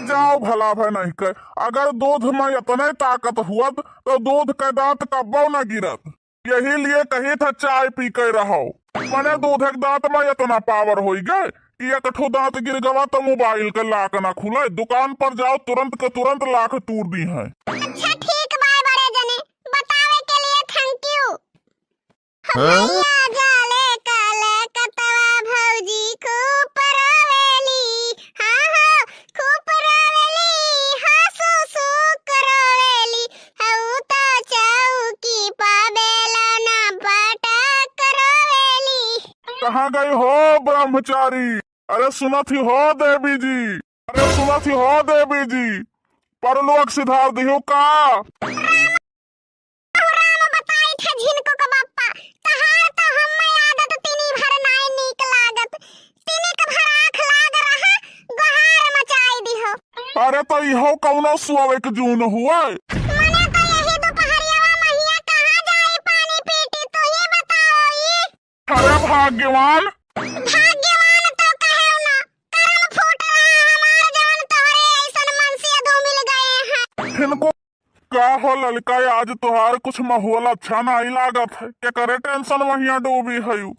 जाओ भला भय नहीं के, अगर दूध में इतने ताकत हुअत तो दूध के दांत कब्बो न गिरत। यही लिए कही था चाय पी के रहो। मने दूध एक दांत में इतना पावर होई गए कि एक ठो दांत गिर गवा तो मोबाइल के लाक ना खुले। दुकान पर जाओ, तुरंत के तुरंत लाक तूर दी है। अच्छा ठीक बाय बड़े जने, बतावे के लिए thank you। हाँ? भैया जाले काले कतवा भौजी खूब रोवेली, हाँ हो, खूब रोवेली, हाँ सुसुक रोवेली, हऊ तो चौकी पा बेलना पटक रोवेली। कहाँ गई हो ब्रह्मचारी? अरे सुनत ही हो देवी जी, अरे सुनत ही हो देवी जी, परलोक सिधार दिहो का? राम बताई थे झिनको के बप्पा, तहार तो हम्मे आदत तिनी भर नाय नीक लागत। तिनी के भर आँख लाग रहा, गोहार मचाई दिहो। अरे तो इहो कौनो सोवे के जून हुए? मने तो यही दुपहरियावा महिया कहाँ जाई पानी पीटी, तू ही बताओ ई। अरे भाग्यवान। भाग्यवान तो कहेउ ना, करम फूट रहा हमार जवन तोहरे ऐसन मनसिया दो मिल गए हैं। इनको का हो ललका, आज तोहार कुछ माहौल अच्छा नाई लागत है, केकरे टेंशन महिया डूबी हयू?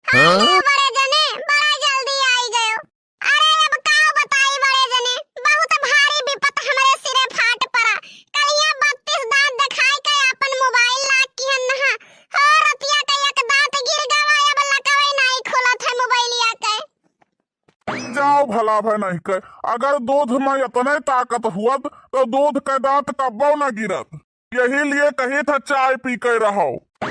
हाँ, हाँ? बड़े जने, बड़ा जल्दी आई गयो। अरे अब का बताई बड़े जने, बहुत भारी विपत हमरे सिरे फाट पड़ा। कलिया बत्तीस दांत दिखाई के अपन मोबाइल लाग किहन नहा। हो रतिया के एक दांत गिर गवा, अब लकवे नाई खुलत है मोबाइलिया के। जाओ भला भय नहीं के, अगर दूध में इतने ताकत हुअत तो दूध के दांत कब्बो न गिरत। यही लिए कही था चाय पी के रहो।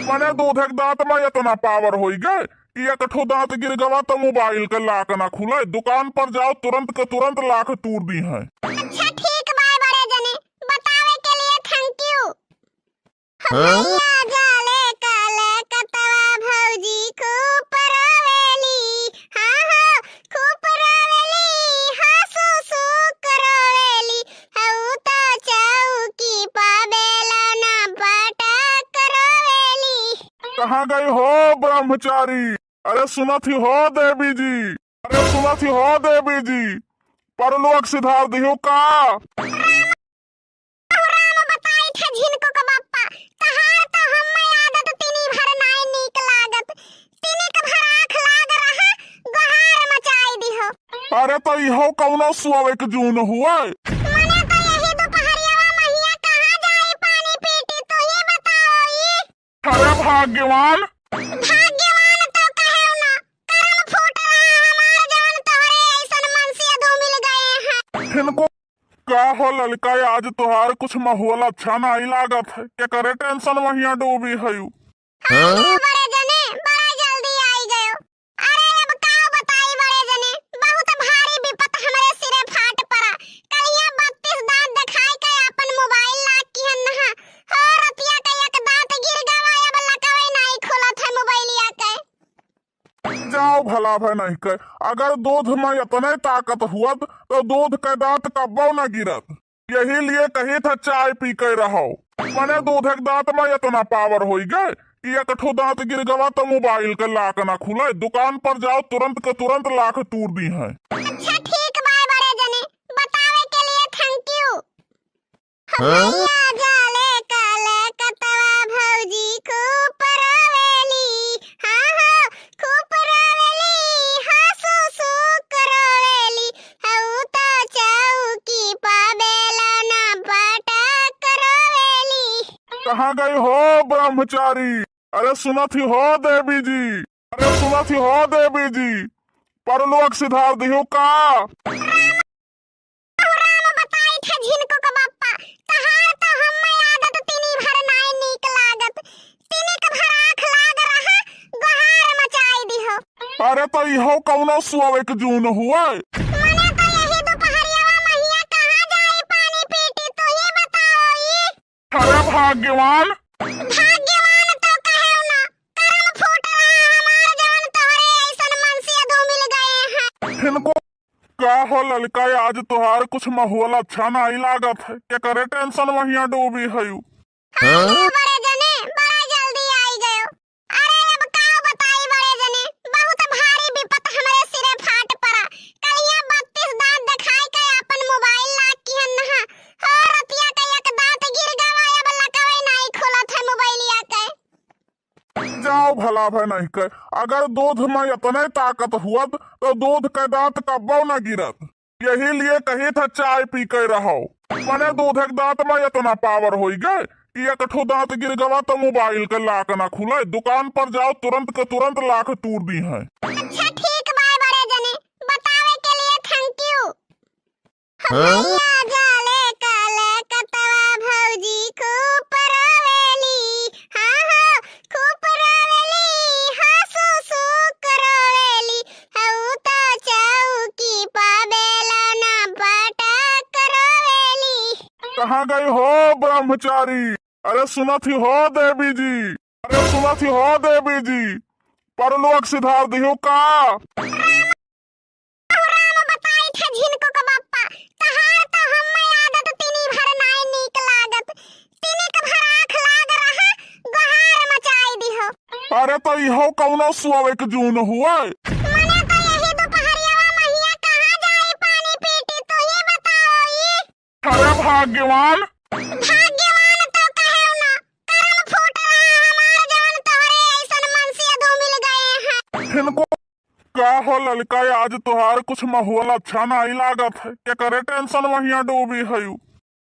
मने दूध एक दांत में इतना पावर होई गए कि एक ठो दांत गिर गवा तो मोबाइल के लाक ना खुले। दुकान पर जाओ, तुरंत के तुरंत लाक तूर दी है। अच्छा ठीक बाय बड़े जने, बतावे के लिए thank you। हाँ? भैया जाले काले कतवा भौजी खूब रोवेली, हाँ हो, खूब रोवेली, हाँ सुसुक रोवेली, हऊ तो चौकी पा बेलना पटक रोवेली। कहाँ गई हो ब्रह्मचारी? अरे सुनत ही हो देवी जी, अरे सुनत ही हो देवी जी, परलोक सिधार दिहो का? राम बताई थे झिनको के बप्पा, तहार तो हम्मे आदत तिनी भर नाय नीक लागत। तिनी के भर आँख लाग रहा, गोहार मचाई दिहो। अरे तो इहो कौनो सोवे के जून हुए? मने तो यही दुपहरियावा महिया कहाँ जाई पानी पीटी, तू ही बताओ ई। अरे भाग्यवान। भाग्यवान तो कहेउ ना, करम फूट रहा हमार जवन तोहरे ऐसन मनसिया दो मिल गए हैं। इनको का हो ललका, आज तोहार कुछ माहौल अच्छा नाई लागत है, केकरे टेंशन महिया डूबी हयू? हाँ, हाँ? बड़े जने, बड़ा जल्दी आई गयो। अरे अब का बताई बड़े जने, बहुत भारी विपत हमरे सिरे फाट पड़ा। कलिया बत्तीस दांत दिखाई के अपन मोबाइल लाग किहन नहा। हो रतिया के एक दांत गिर गवा, अब लकवे नाई खुलत है मोबाइलिया के। जाओ भला भय नहीं के, अगर दूध में इतने ताकत हुअत तो दूध के दांत कब्बो न गिरत। यही लिए कही था चाय पी के रहो। मने दूध एक दांत में इतना पावर होई गए कि एक ठो दांत गिर गवा तो मोबाइल के लाक ना खुले। दुकान पर जाओ, तुरंत के तुरंत लाक तूर दी है। अच्छा ठीक बाय बड़े जने, बतावे के लिए thank you। हाँ? भैया जाले काले कतवा भौजी खूब रोवेली, हाँ हो, खूब रोवेली, हाँ सुसुक रोवेली, हऊ तो चौकी पा बेलना पटक रोवेली। कहाँ गई हो ब्रह्मचारी? अरे सुनत ही हो देवी जी, अरे सुनत ही हो देवी जी, परलोक सिधार दिहो का? राम बताई थे झिनको के बप्पा, तहार तो हम अरे तो इहो कौनो सोवे के जून हुए? मने तो यही दुपहरियावा महिया कहाँ जाई पानी पीटी, तू ही बताओ ई। अरे भाग्यवान। भाग्यवान तो कहेउ ना, करम फूट रहा हमार जवन तोहरे ऐसन मनसिया दो मिल गए हैं। इनको का हो ललका, आज तोहार कुछ माहौल अच्छा नाई लागत है, केकरे टेंशन महिया डूबी हयू? हाँ, बड़े जने, बड़ा जल्दी आई गयो। अरे अब का बताई बड़े जने, बहुत भारी विपत हमरे सिरे फाट पड़ा। कलिया बत्तीस दांत दिखाई के अपन मोबाइल लाग किहन नहा। हो रतिया के एक दांत गिर गवा, अब लकवे नाई खुलत है मोबाइलिया के। जाओ भला भय नहीं के, अगर दूध में इतने ताकत हुअत तो दूध के दांत कब्बो न गिरत। यही लिए कही था चाय पी के रहो। मने दूध एक दांत में इतना पावर होई गए कि एक ठो दांत गिर गवा तो मोबाइल के लाक ना खुले, दुकान पर जाओ तुरंत के तुरंत लाक तूर दी है। अच्छा ठीक बा बड़े जने, बतावे के लिए thank you। हाँ? भैया जाले काले कतवा भौजी खूब रोवेली, हाँ, हाँ, खूब रोवेली, हाँ, सु, सु, रोवेली, हऊ तो चौकी पा बेलना पटक रोवेली। कहाँ गई हो ब्रह्मचारी? अरे सुनत ही हो देवी जी, अरे सुनत ही हो देवी जी, परलोक सिधार दिहो का? राम बताई थे झिनको के बप्पा, तहार तो हम्मे आदत तिनी भर नाय नीक लागत। तिनी के भर आँख लाग रहा, गोहार मचाई दिहो। अरे तो इहो कौनो सोवे के जून हुए? मने तो यही दुपहरियावा महिया कहाँ जाई पानी पीटी, तू ही बताओ ई। अरे भाग्यवान। भाग्यवान तो कहेउ ना, करम फूट रहा हमार जवन तोहरे ऐसन मनसिया दो मिल गए हैं। इनको का हो ललका, आज तोहार कुछ माहौल अच्छा नाई लागत है, केकरे टेंशन महिया डूबी हयू?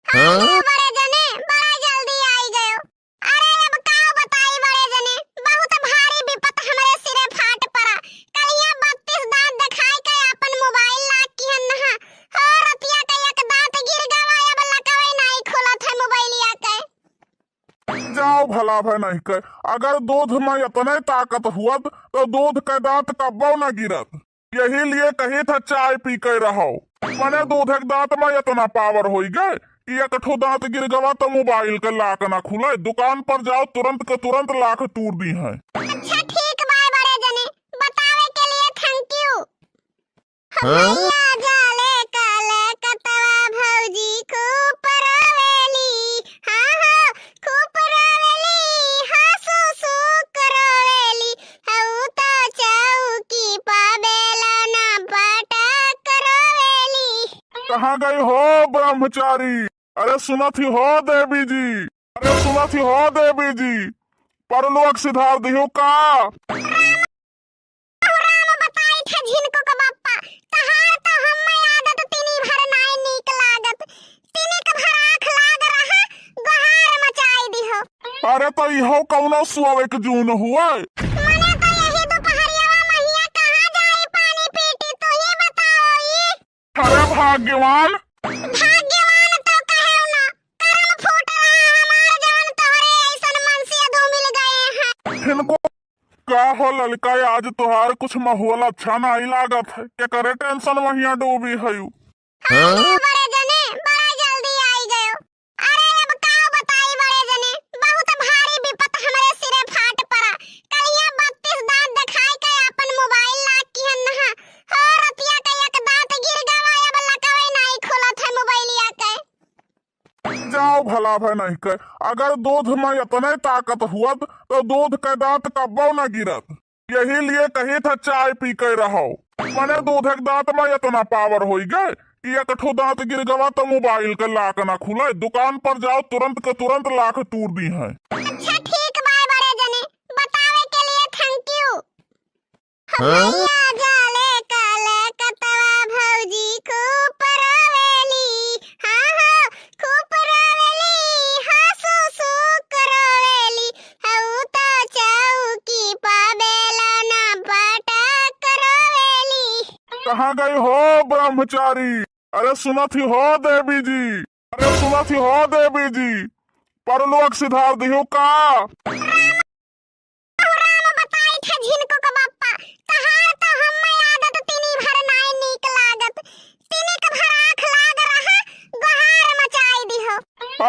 हाँ, बड़े जने, बड़ा जल्दी आई गयो। अरे अब का बताई बड़े जने, बहुत भारी विपत हमरे सिरे फाट पड़ा। कलिया बत्तीस दांत दिखाई के अपन मोबाइल लाग किहन नहा। हो रतिया के एक दांत गिर गवा, अब लकवे नाई खुलत है मोबाइलिया के। जाओ भला भय नहीं के, अगर दूध में इतने ताकत हुअत तो दूध के दांत कब्बो न गिरत। यही लिए कही था चाय पी के रहो। मने दूध एक दांत में इतना पावर होई गए कि एक ठो दांत गिर गवा तो मोबाइल के लाक ना खुले, दुकान पर जाओ तुरंत के तुरंत लाक तूर दी है। अच्छा ठीक बा बड़े जने, बतावे के लिए thank you। हाँ? भैया जाले काले कतवा भौजी खूब रोवेली, हाँ, हाँ, खूब रोवेली, हाँ, सु, सु, रोवेली, हऊ तो चौकी पा बेलना पटक रोवेली। कहाँ गई हो ब्रह्मचारी? अरे सुनत ही हो देवी जी, अरे सुनत ही हो देवी जी, परलोक सिधार दिहो का? राम बताई थे झिनको के बप्पा, तहार तो हम्मे आदत तिनी भर नाय नीक लागत। तिनी के भर आँख लाग रहा, गोहार मचाई दिहो। अरे तो इहो कौनो सोवे के जून हुए? मने तो यही दुपहरियावा महिया कहाँ जाई पानी पीटी, तू ही बताओ ई। अरे भाग्यवान। भाग्यवान तो कहेउ ना, करम फूट रहा हमार जवन तोहरे ऐसन मनसिया दो मिल गए हैं। इनको का हो ललका, आज तोहार कुछ माहौल अच्छा नाई लागत है, केकरे टेंशन महिया डूबी हयू? हाँ, बड़े जने, बड़ा जल्दी आई गयो। अरे अब का बताई बड़े जने, बहुत भारी विपत हमरे सिरे फाट पड़ा। कलिया बत्तीस दांत दिखाई के अपन मोबाइल लाग किहन नहा। हो रतिया के एक दांत गिर गवा, अब लकवे नाई खुलत है मोबाइलिया के। जाओ भला भय नहीं के, अगर दूध में इतने ताकत हुअत तो दूध के दांत कब्बो न गिरत। यही लिए कही था चाय पी के रहो। मने दूध एक दांत में इतना पावर होई गए कि एक ठो दांत गिर गवा तो मोबाइल के लाक ना खुले, दुकान पर जाओ तुरंत के तुरंत लाक तूर दी है। अच्छा ठीक बा बड़े जने, बतावे के लिए thank you। हाँ? भैया जाले काले कतवा भौजी खूब रोवेली, हाँ, हाँ, खूब रोवेली, हाँ, सु, सु, रोवेली, हऊ तो चौकी पा बेलना पटक रोवेली। कहाँ गई हो ब्रह्मचारी? अरे सुनत ही हो देवी जी, अरे सुनत ही हो देवी जी, परलोक सिधार दिहो का? राम बताई थे झिनको के बप्पा, तहार तो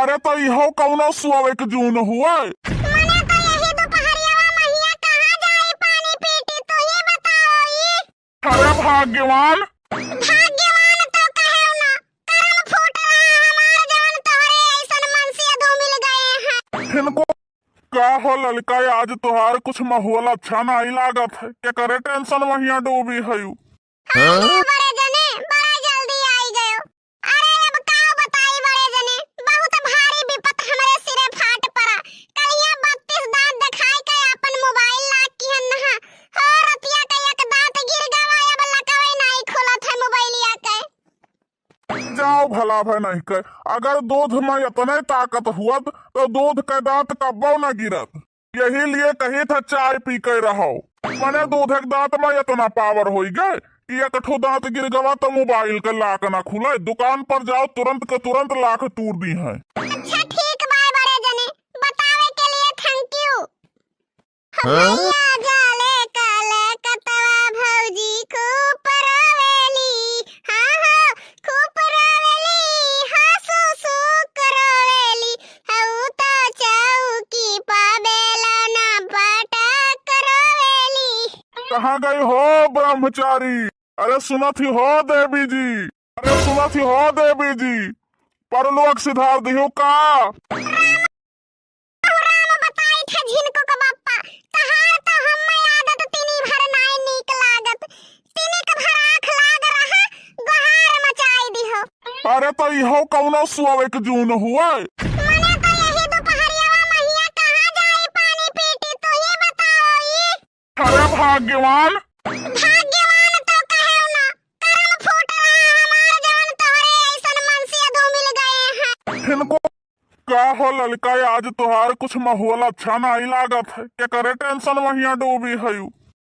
अरे तो इहो कौनो सोवे के जून हुए? मने तो यही दुपहरियावा महिया कहाँ जाई पानी पीटी, तू ही बताओ ई। अरे भाग्यवान। भाग्यवान तो कहेउ ना, करम फूट रहा हमार जवन तोहरे ऐसन मनसिया दो मिल गए हैं। इनको का हो ललका, आज तोहार कुछ माहौल अच्छा नाई लागत है, केकरे टेंशन महिया डूबी हयू? हाँ, बड़े जने, बड़ा जल्दी आई गयो। अरे अब का बताई बड़े जने, बहुत भारी विपत हमरे सिरे फाट पड़ा। कलिया बत्तीस दांत दिखाई के अपन मोबाइल लाग किहन नहा। हो रतिया के एक दांत गिर गवा, अब लकवे नाई खुलत है मोबाइलिया के। जाओ भला भय नहीं के, अगर दूध में इतने ताकत हुअत तो दूध के दांत कब्बो न गिरत। यही लिए कही था चाय पी के रहो। मने दूध एक दांत में इतना पावर होई गए कि एक ठो दांत गिर गवा तो मोबाइल के लाक ना खुले। दुकान पर जाओ, तुरंत के तुरंत लाक तूर दी है। अच्छा ठीक बाय बड़े जने, बतावे के लिए thank you। हाँ? भैया जाले काले कतवा भौजी खूब रोवेली, हाँ, हाँ, खूब रोवेली, हाँ, सु, सु रोवेली, हऊ तो चौकी पा बेला ना पटक रोवेली। कहाँ गई हो ब्रह्मचारी? अरे सुनत ही हो देवी जी, अरे सुनत ही हो देवी जी, परलोक सिधार दिहो का? राम बताई थे झिनको के बप्पा, तहार तो हम्मे आदत तिनी भर नाय नीक लागत। तिनी के भर आँख लाग रहा, गोहार मचाई दिहो। अरे तो इहो कौनो सोवे के जून हुए? मने तो यही दुपहरियावा महिया कहाँ जाई पानी पीटी, तू ही बताओ ई। अरे भाग्यवान। भाग्यवान तो कहेउ ना, करम फूट रहा हमार जवन तोहरे ऐसन मनसिया दो मिल गए हैं। इनको का हो ललका, आज तोहार कुछ माहौल अच्छा नाई लागत है, केकरे टेंशन महिया डूबी हयू?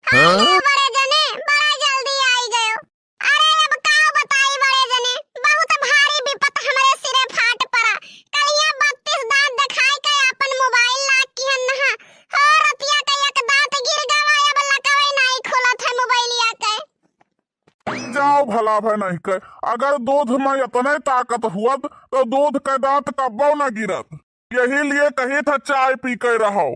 हाँ, बड़े जने, बड़ा जल्दी आई गयो। अरे अब का बताई बड़े जने, बहुत भारी विपत हमरे सिरे फाट पड़ा। कलिया बत्तीस दांत दिखाई के अपन मोबाइल लाग किहन नहा। हो रतिया के एक दांत गिर गवा, अब लकवे नाई खुलत है मोबाइलिया के। जाओ भला भय नहीं के, अगर दूध में इतने ताकत हुअत तो दूध के दांत कब्बो न गिरत। यही लिए कही था चाय पी के रहो।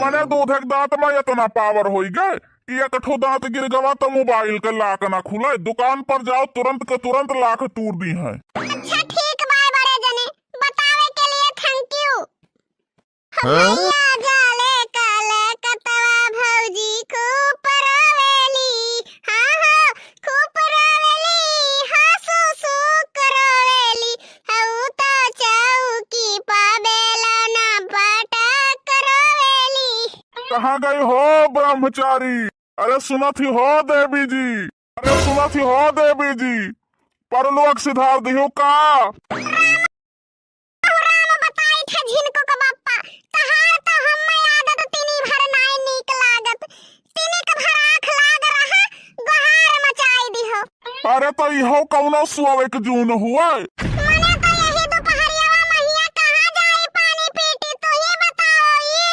मने दूध एक दांत में इतना पावर होई गए कि एक ठो दांत गिर गवा तो मोबाइल के लाक ना खुले। दुकान पर जाओ, तुरंत के तुरंत लाक तूर दी है। अच्छा ठीक बाय बड़े जने, बतावे के लिए thank you। हाँ? भैया जाले काले कतवा भौजी खूब रोवेली, हाँ, हाँ, खूब रोवेली, हाँ, सु, सु रोवेली, हऊ तो चौकी पा बेला ना पटक रोवेली। कहाँ गई हो ब्रह्मचारी? अरे सुनत ही हो देवी जी, अरे सुनत ही हो देवी जी, परलोक सिधार दिहो का? राम बताई थे झिनको के बप्पा, तहार तो हम्मे आदत तिनी भर नाय नीक लागत। तिनी के भर आँख लाग रहा, गोहार मचाई दिहो। अरे तो इहो कौनो सोवे के जून हुए? मने तो यही दुपहरियावा महिया कहाँ जाई पानी पीटी, तू ही बताओ ई।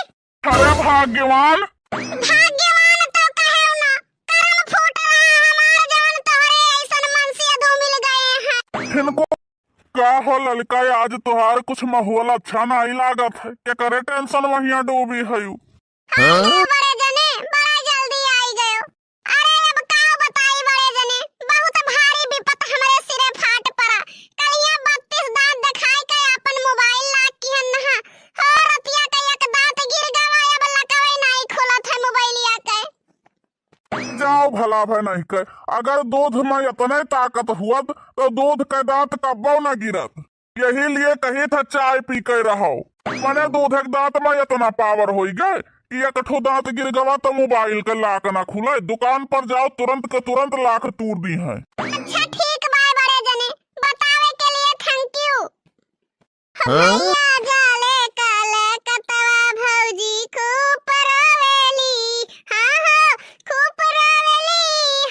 अरे भाग्यवान। भाग्यवान तो कहेउ ना, करम फूट रहा हमार जवन तोहरे ऐसन मनसिया दो मिल गए हैं। इनको का हो ललका, आज तोहार कुछ माहौल अच्छा नाई लागत है, केकरे टेंशन महिया डूबी हयू? हाँ, बड़े जने, बड़ा जल्दी आई गयो। अरे अब का बताई बड़े जने, बहुत भारी विपत हमरे सिरे फाट पड़ा। कलिया बत्तीस दांत दिखाई के अपन मोबाइल लाग किहन नहा। हो रतिया के एक दांत गिर गवा, अब लकवे नाई खुलत है मोबाइलिया के। जाओ भला भय नहीं के, अगर दूध में इतने ताकत हुअत तो दूध के दांत कब्बो न गिरत। यही लिए कही था चाय पी के रहो। मने दूध एक दांत में इतना पावर होई गए कि एक ठो दांत गिर गवा तो मोबाइल के लाक ना खुले। दुकान पर जाओ, तुरंत के तुरंत लाक तूर दी है। अच्छा ठीक बाय बड़े जने, बतावे के लिए thank you। हाँ? भैया जाले काले कतवा भौजी खूब रोवेली, हाँ, हाँ, खूब रोवेली,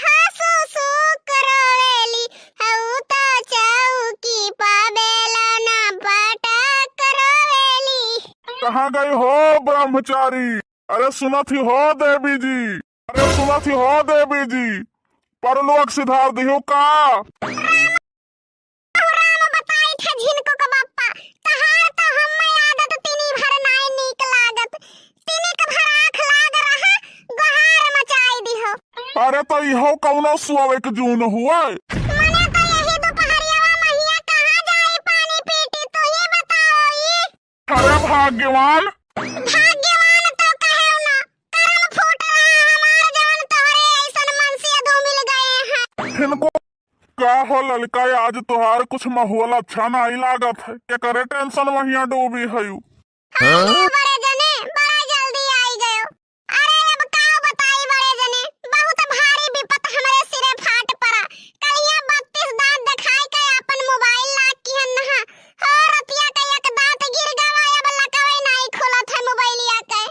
हाँ, सु, सु रोवेली, हऊ तो चौकी पा बेला ना पटक रोवेली। कहाँ गई हो ब्रह्मचारी? अरे सुनत ही हो देवी जी, अरे सुनत ही हो देवी जी, परलोक सिधार दिहो का? राम बताई थे झिनको के बप्पा, तहार तो अरे तो इहो कौनो सोवे के जून हुए? मने तो यही दुपहरियावा महिया कहाँ जाई पानी पीटी, तू ही बताओ ई। अरे भाग्यवान। भाग्यवान तो कहेउ ना, करम फूट रहा हमार जवन तोहरे ऐसन मनसिया दो मिल गए हैं। इनको का हो ललका, आज तोहार कुछ माहौल अच्छा नाई लागत है, केकरे टेंशन महिया डूबी हयू? हाँ, बड़े जने, बड़ा जल्दी आई गयो। अरे अब का बताई बड़े जने, बहुत भारी विपत हमरे सिरे फाट पड़ा। कलिया बत्तीस दांत दिखाई के अपन मोबाइल लाग किहन नहा। हो रतिया के एक दांत गिर गवा, अब लकवे नाई खुलत है मोबाइलिया के।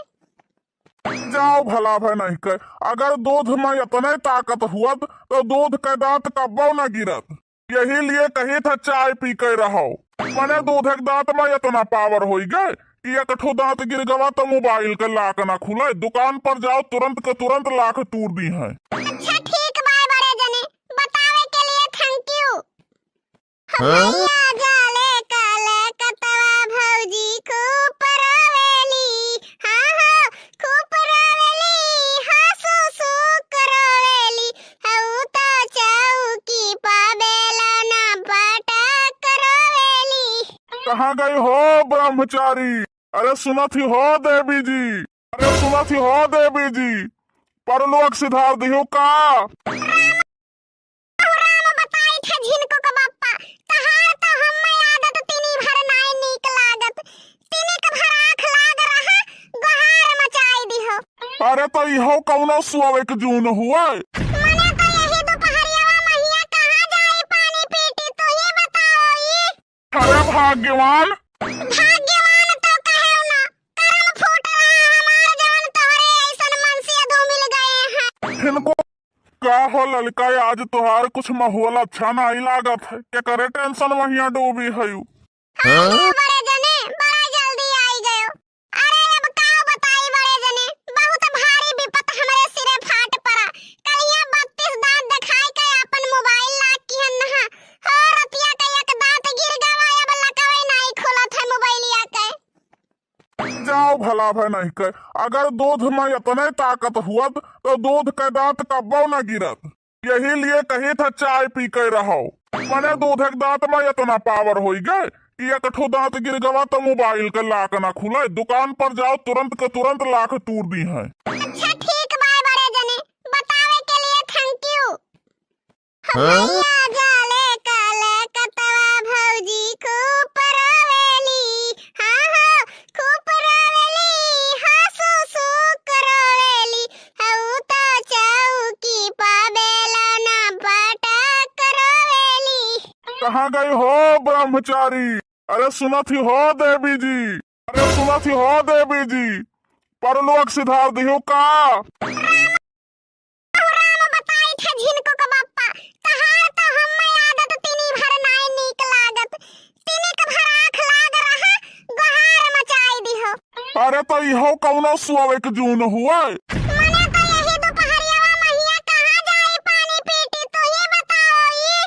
जाओ भला भय नहीं के, अगर दूध में इतने ताकत हुअत तो दूध के दांत कब्बो न गिरत। यही लिए कही था चाय पी के रहो। मने दूध एक दांत में इतना पावर होई गए कि एक ठो दांत गिर गवा तो मोबाइल के लाक ना खुले। दुकान पर जाओ, तुरंत के तुरंत लाक तूर दी है। अच्छा ठीक बाय बड़े जने, बतावे के लिए thank you। हाँ? भैया जाले काले कतवा भौजी खूब रोवेली, हाँ हो, खूब रोवेली, हाँ सुसु रोवेली, हऊ तो चौकी पा बेलना पटक रोवेली। कहाँ गई हो ब्रह्मचारी? अरे सुनत ही हो देवी जी, अरे सुनत ही हो देवी जी, परलोक सिधार दिहो का? राम बताई थे झिनको के बप्पा, तहार तो हम्मे आदत तिनी भर नाई नीक लागत। तिनी के भर आँख लाग रहा, गोहार मचाई दिहो। अरे तो इहो कौनो सोवे के जून हुए? मने तो यही दुपहरियावा महिया कहाँ जाई पानी पीटी, तू ही बताओ ई। अरे भाग्यवान। भाग्यवान तो कहेउ ना, करम फूट रहा हमार जवन तोहरे ऐसन मनसिया दो मिल गए हैं। इनको का हो ललका, आज तोहार कुछ माहौल अच्छा नाई लागत है, केकरे टेंशन महिया डूबी हयू? हाँ, बड़े जने, बड़ा जल्दी आई गयो। अरे अब का बताई बड़े जने, बहुत भारी विपत हमरे सिरे फाट पड़ा। कलिया बत्तीस दांत दिखाई के अपन मोबाइल लाग किहन नहा। हो रतिया के एक दांत गिर गवा, अब लकवे नाई खुलत है मोबाइलिया के। जाओ भला भय नहीं के, अगर दूध में इतने ताकत हुअत तो दूध के दांत कब्बो न गिरत। यही लिए कही था चाय पी के रहो। मने दूध एक दांत में इतना पावर होई गए कि एक ठो दांत गिर गवा तो मोबाइल के लाक ना खुले। दुकान पर जाओ, तुरंत के तुरंत लाक तूर दी है। अच्छा ठीक बाय बड़े जने, बतावे के लिए thank you। हाँ? भैया जाले काले कतवा भौजी खूब रोवेली, हाँ हो, खूब रोवेली, हाँ सुसु रोवेली, हऊ तो चौकी पा बेलना पटक रोवेली। कहाँ गई हो ब्रह्मचारी? अरे सुनत ही हो देवी जी, अरे सुनत ही हो देवी जी, परलोक सिधार दिहो का? राम बताई थे झिनको के बप्पा, तहार तो हम्मे आदत तिनी भर नाई नीक लागत। तिनी के भर आँख लाग रहा, गोहार मचाई दिहो। अरे तो इहो कौनो सोवे के जून हुए? मने तो यही दुपहरियावा महिया कहाँ जाई पानी पीटी, तू ही बताओ ई।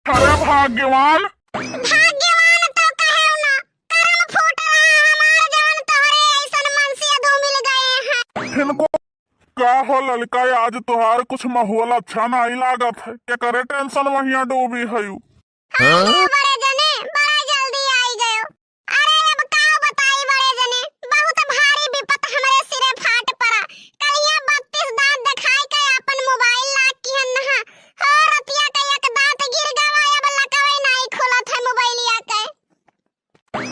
अरे भाग्यवान। भाग्यवान तो कहेउ ना, करम फूट रहा हमार जवन तोहरे ऐसन मनसिया दो मिल गए हैं। इनको का हो ललका, आज तोहार कुछ माहौल अच्छा नाई लागत है, केकरे टेंशन महिया डूबी हयू? हाँ, बड़े जने, बड़ा जल्दी आई गयो। अरे अब का बताई बड़े जने, बहुत भारी विपत हमरे सिरे फाट पड़ा। कलिया बत्तीस दांत दिखाई के अपन मोबाइल लाग किहन नहा। हो रतिया के एक दांत गिर गवा, अब लकवे नाई खुलत है मोबाइलिया के।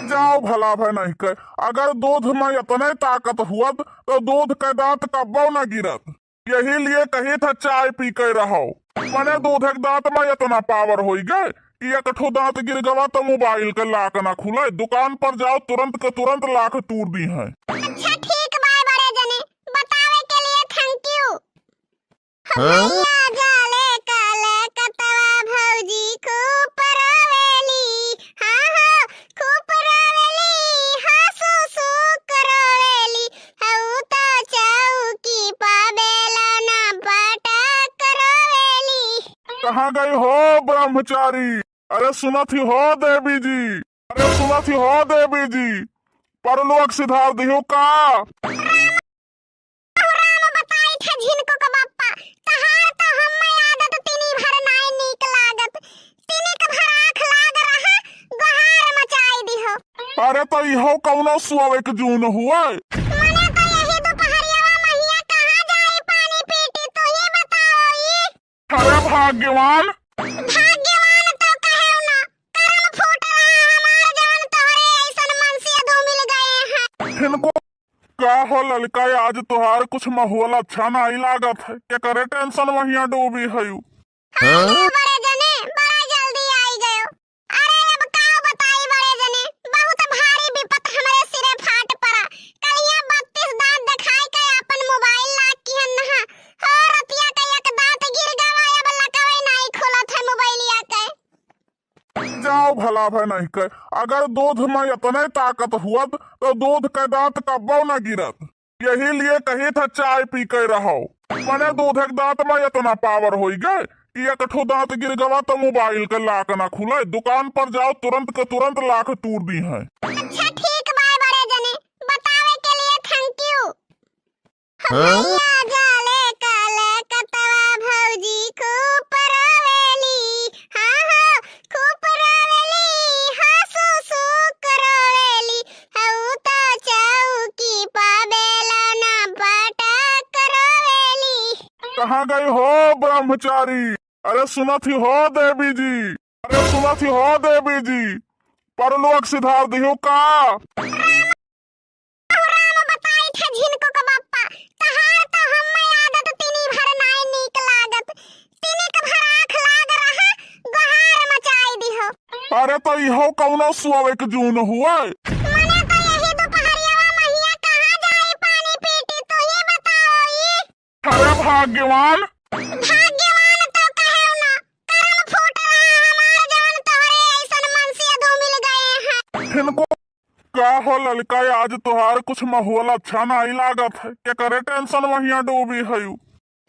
जाओ भला भय नहीं के, अगर दूध में इतने ताकत हुअत तो दूध के दांत कब्बो न गिरत। यही लिए कही था चाय पी के रहो। मने दूध एक दांत में इतना पावर होई गए कि एक ठो दांत गिर गवा तो मोबाइल के लाक ना खुले। दुकान पर जाओ, तुरंत के तुरंत लाक तूर दी है। अच्छा ठीक बाय बड़े जने, बतावे के लिए thank you। हाँ? भैया जाले काले कतवा भौजी खूब रोवेली, हाँ हो, खूब रोवेली, हाँ सुसु रोवेली, हऊ तो चौकी पा बेलना पटक रोवेली। कहाँ गई हो ब्रह्मचारी? अरे सुनत ही हो देवी जी, अरे सुनत ही हो देवी जी, परलोक सिधार दिहो का? राम बताई थे झिनको के बप्पा, तहार तो अरे तो इहो कौनो सोवे के जून हुए? मने तो यही दुपहरियावा महिया कहाँ जाई पानी पीटी, तू ही बताओ ई। अरे भाग्यवान। भाग्यवान तो कहेउ ना, करम फूट रहा हमार जवन तोहरे ऐसन मनसेधू मिल गए हैं। इनको का हो ललका, आज तोहार कुछ माहौल अच्छा नाई लागत है, केकरे tension महिया डूबी हयू? हाँ, बड़े जने, बड़ा जल्दी आई गयो। अरे अब का बताई बड़े जने, बहुत भारी विपत हमरे सिरे फाट पड़ा। कलिया बत्तीस दांत देखाई के आपन mobile lock किहन नहा। हो रतिया के एक दांत गिर गवा, अब लकवे नाई खुलत है मोबाइलिया के। जाओ भला भय नहीं के, अगर दूध में इतने ताकत हुअत तो दूध के दांत कब्बो न गिरत। यही लिए कही था चाय पी के रहो। मने दूध एक दांत में इतना power होई गए कि एक ठो दांत गिर गवा तो mobile के lock ना खुले। दुकान पर जाओ, तुरंत के तुरंत lock तूर दीहैं। अच्छा ठीक बा बड़े जने, बतावे के लिए thank you। हाँ? भैया जाले काले कतवा भौजी खूब रोवेली, हाँ, हाँ, खूब रोवेली, हाँ, सु, सु रोवेली, हऊ तो चौकी पा बेलना पटक रोवेली। कहाँ गई हो ब्रह्मचारी? अरे सुनत ही हो देवी जी, अरे सुनत ही हो देवी जी, परलोक सिधार दिहो का? राम बताई था झिनको के बप्पा, तहार तो हम्मे आदत तिनी भर नाय नीक लागत। तिनिक भर आँख लाग रहा, गोहार मचाई दिहो। अरे तो इहो कौनो सोवे के जून हुए? मने तो यही दुपहरियावा महिया कहाँ जाई पानी पीटी, तू ही बताओ ई। अरे भाग्यवान। भाग्यवान तो कहेउ ना, करम फूट रहा हमार जवन तोहरे ऐसन मनसेधू मिल गए हैं। इनको का हो ललका, आज तोहार कुछ माहौल अच्छा नाई लागत है, केकरे tension महिया डूबी हयू?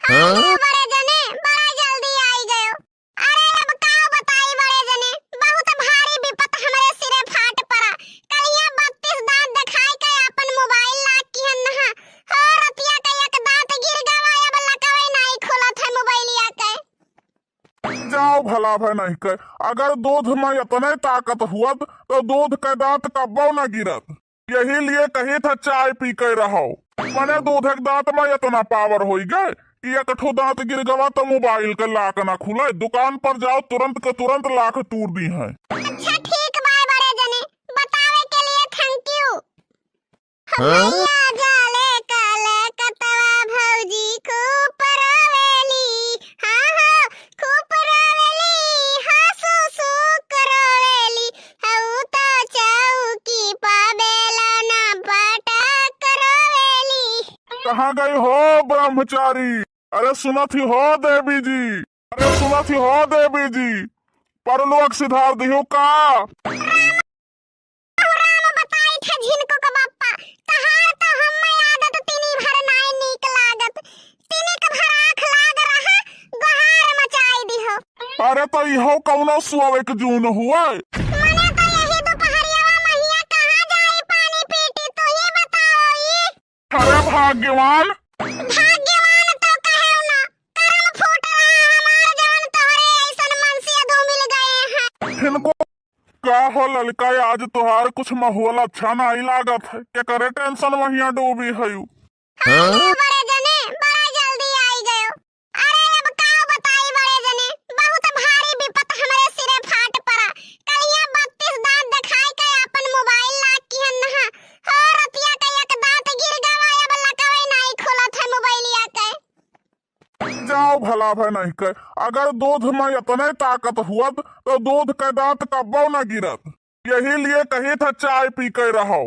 हाँ, बड़े जने, बड़ा जल्दी आई गयो। अरे अब का बताई बड़े जने, बहुत भारी विपत हमरे सिरे फाट पड़ा। कलिया बत्तीस दांत देखाई के आपन mobile lock किहन नहा। हो रतिया के एक दांत गिर गवा, अब लकवे नाई खुलत है मोबाइलिया के। जाओ भला भय नहीं के, अगर दूध में इतने ताकत हुअत तो दूध के दांत कब्बो न गिरत। यही लिए कही था चाय पी के रहो। मने दूध एक दांत में इतना power होई गए कि एक ठो दांत गिर गवा तो mobile के lock ना खुले। दुकान पर जाओ, तुरंत के तुरंत lock तूर दीहैं। अच्छा ठीक बा बड़े जने, बतावे के लिए thank you। हाँ? भैया जाले काले कतवा भौजी खूब रोवेली, हाँ, हाँ, खूब रोवेली, हाँ, सु, सु रोवेली, हऊ तो चौकी पा बेलना पटक रोवेली। कहाँ गई हो ब्रह्मचारी? अरे सुनत ही हो देवी जी, अरे सुनत ही हो देवी जी, परलोक सिधार दिहो का? राम बताई था झिनको के बप्पा, तहार तो हम्मे आदत तिनी भर नाय नीक लागत। तिनिक भर आँख लाग रहा, गोहार मचाई दिहो। अरे तो इहो कौनो सोवे के जून हुए? मने तो यही दुपहरियावा महिया कहाँ जाई पानी पीटी, तू ही बताओ ई। अरे भाग्यवान। भाग्यवान तो कहेउ ना, करम फूट रहा हमार जवन तोहरे ऐसन मनसेधू मिल गए हैं। इनको का हो ललका, आज तोहार कुछ माहौल अच्छा नाई लागत है, केकरे tension महिया डूबी हयू? हाँ, बड़े जने, बड़ा जल्दी आई गयो। अरे अब का बताई बड़े जने, बहुत भारी विपत हमरे सिरे फाट पड़ा। कलिया बत्तीस दांत देखाई के आपन mobile lock किहन नहा। हो रतिया के एक दांत गिर गवा, अब लकवे नाई खुलत है मोबाइलिया के। जाओ भला भय नहीं के, अगर दूध में इतने ताकत हुअत तो दूध के दांत कब्बो न गिरत। यही लिए कही था चाय पी के रहो।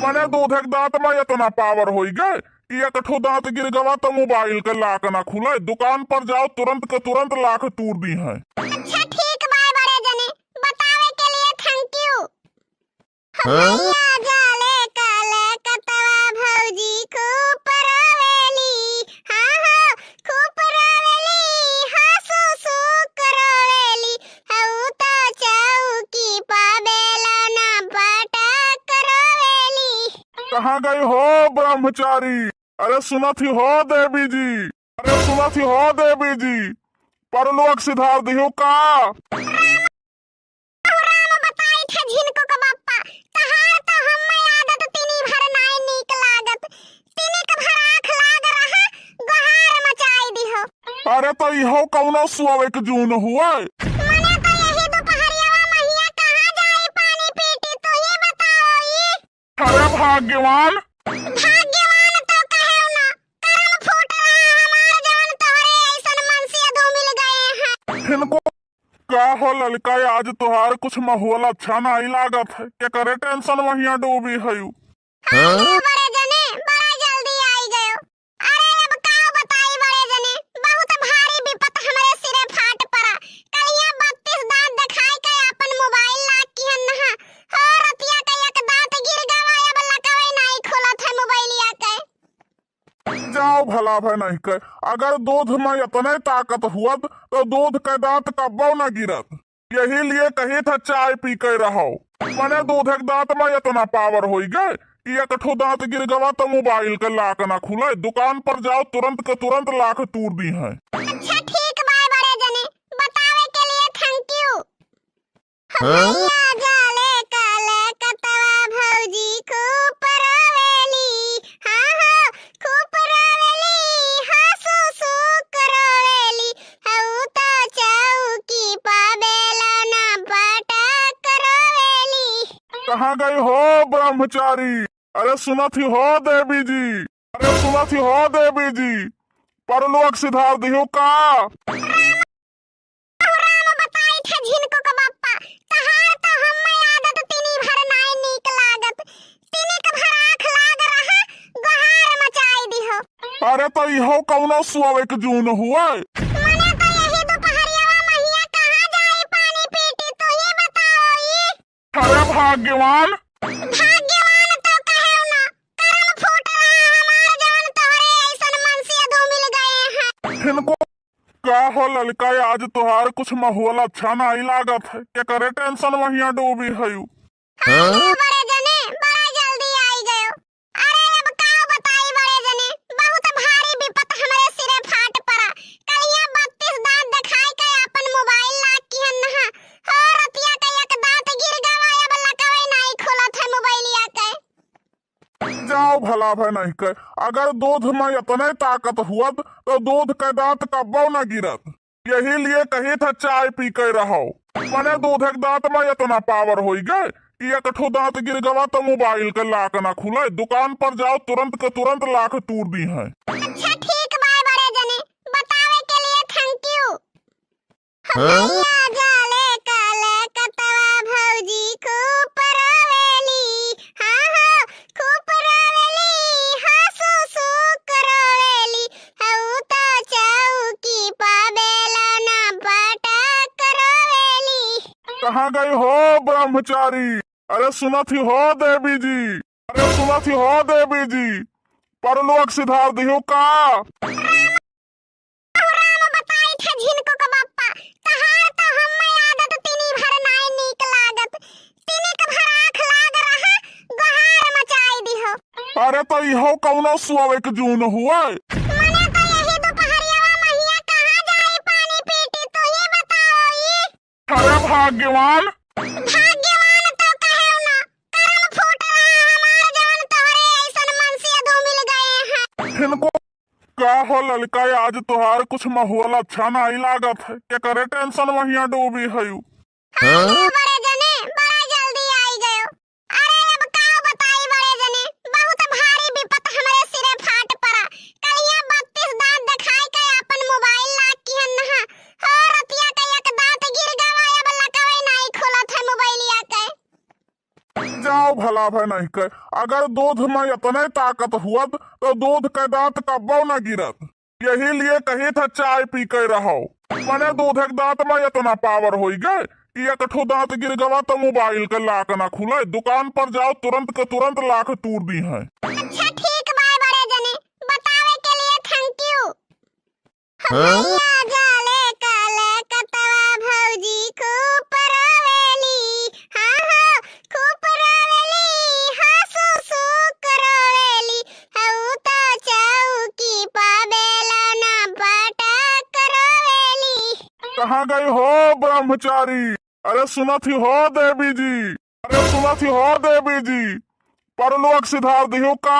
मने दूध एक दांत में इतना power होई गए कि एक ठो दांत गिर गवा तो mobile के lock ना खुले। दुकान पर जाओ, तुरंत के तुरंत lock तूर दीहैं। अच्छा ठीक बा बड़े जने, बतावे के लिए thank you। हाँ? भैया जाले काले कतवा भौजी खूब रोवेली, हाँ, हाँ, खूब रोवेली, हाँ, सु, सु रोवेली, हऊ तो चौकी पा बेलना पटक रोवेली। कहाँ गई हो ब्रह्मचारी? अरे सुनत ही हो देवी जी, अरे सुनत ही हो देवी जी, परलोक सिधार दिहो का? राम बताई था झिनको के बप्पा, तहार तो इहो कौनो सोवे के जून हुए। मने तो यही दुपहरियावा महिया कहाँ जाई पानी पीटी, तू ही बताओ ई। अरे भाग्यवान। भाग्यवान तो कहेउ ना, करम फूट रहा हमार जवन तोहरे ऐसन मनसिया दो मिल गए हैं। इनको का हो ललका, आज तोहार कुछ माहौल अच्छा नाई लागत है, केकरे टेंशन महिया डूबी हयू? हाँ, बड़े जने, बड़ा जल्दी आई गयो। अरे अब का बताई बड़े जने, बहुत भारी विपत हमरे सिरे फाट पड़ा। कलिया बत्तीस दांत दिखाई के अपन मोबाइल लाग किहन नहा। हो रतिया के एक दांत गिर गवा, अब लकवे नाई खोलत है मोबाइलिया के। जाओ भला भय नहीं के, अगर दूध में इतने ताकत हुअत तो दूध के दांत कब्बो न गिरत। यही लिए कही था चाय पी के रहो। मने दूध एक दांत में इतना पावर होई गए कि एक ठो दांत गिर गवा तो मोबाइल के लाक ना खुले। दुकान पर जाओ, तुरंत के तुरंत लाक तूर दी है। अच्छा ठीक बाय बड़े जने, बतावे के लिए thank you। हाँ? भैया जाले काले कतवा भौजी खूब रोवेली, हाँ हाँ खूब रोवेली, हाँ सुसु रोवेली, हऊ तो चौकी पा बेला ना पटक रोवेली। कहाँ गई हो ब्रह्मचारी? अरे सुनत ही हो देवी जी, अरे सुनत ही हो देवी जी, परलोक सिधार दिहो का? राम बताई थे झिनको के बप्पा, तहार तो हम्मे आदत तिनी भर नाय नीक लागत। तिनिक भर आँख लाग रहा, गोहार मचाई दिहो। अरे तो इहो कौनो सोवे के जून हुए? मने तो यही दुपहरियावा महिया कहाँ जाई पानी पीटी, तू ही बताओ ई। अरे भाग्यवान। भाग्यवान तो कहेउ ना, करम फूट रहा हमार जवन तोहरे ऐसन मनसिया दो मिल गए हैं। इनको का हो ललका, आज तोहार कुछ माहौल अच्छा नाई लागत है, केकरे टेंशन महिया डूबी हयू? हाँ, बड़े जने, बड़ा जल्दी आई गयो। अरे अब का बताई बड़े जने, बहुत भारी विपत हमरे सिरे फाट पड़ा। कलिया बत्तीस दांत दिखाई के अपन मोबाइल लाग किहन नहा। हो रतिया के एक दांत गिर गवा, अब लकवे नाई खोलत है मोबाइलिया के। जाओ भला भय नहीं के, अगर दूध में इतने ताकत हुअत तो दूध के दांत कब्बो न गिरत। यही लिए कही था चाय पी के रहो। मने दूध एक दांत में इतना पावर होई गए कि एक ठो दांत गिर गवा तो मोबाइल के लाक ना खुले। दुकान पर जाओ, तुरंत के तुरंत लाक तूर दी है। अच्छा ठीक बाय बड़े जने, बतावे के लिए thank you। हाँ? भैया जाले काले कतवा भौजी खूब रोवेली, हाँ हाँ खूब रोवेली, हाँ सुसु रोवेली, हऊ तो चौकी पा बेला ना पटक रोवेली। कहाँ गई हो ब्रह्मचारी? अरे सुनत ही हो देवी जी, अरे सुनत ही हो देवी जी, परलोक सिधार दिहो का? राम बताई थे झिनको के बप्पा, तहार तो हम्मे आदत तिनी भर नाय नीक लागत। तिनिक भर आँख लाग रहा, गोहार मचाई दिहो। अरे तो इहो कौनो सोवे के जून हुए? मने तो यही दुपहरियावा महिया कहाँ जाई पानी पीटी, तू ही बताओ ई। अरे भाग्यवान। भाग्यवान तो कहेउ ना, करम फूट रहा हमार जवन तोहरे ऐसन मनसिया दो मिल गए हैं। इनको का हो ललका, आज तोहार कुछ माहौल अच्छा नाई लागत है, केकरे टेंशन महिया डूबी हयू? हाँ, बड़े जने, बड़ा जल्दी आई गयो। अरे अब का बताई बड़े जने, बहुत भारी विपत हमरे सिरे फाट पड़ा। कलिया बत्तीस दांत दिखाई के अपन मोबाइल लाग किहन नहा। हो रतिया के एक दांत गिर गवा, अब लकवे नाई खोलत है मोबाइलिया के। जाओ भला भय नहीं के, अगर दूध में इतने ताकत हुअत तो दूध के दांत कब्बो न गिरत। यही लिए कही था चाय पी के रहो। मने दूध एक दांत में इतना पावर होई गए कि एक ठो दांत गिर गवा तो मोबाइल के लाक ना खुले। दुकान पर जाओ, तुरंत के तुरंत लाक तूर दी है। अच्छा ठीक बाय बड़े जने, बतावे के लिए thank you। हाँ? भैया जाले काले कतवा भौजी खूब रोवेली, हाँ हाँ खूब रोवेली, हाँ सुसु रोवेली, हऊ तो चौकी पा बेला ना पटक रोवेली। कहाँ गई हो ब्रह्मचारी? अरे सुनत ही हो देवी जी, अरे सुनत ही हो देवी जी, परलोक सिधार दिहो का?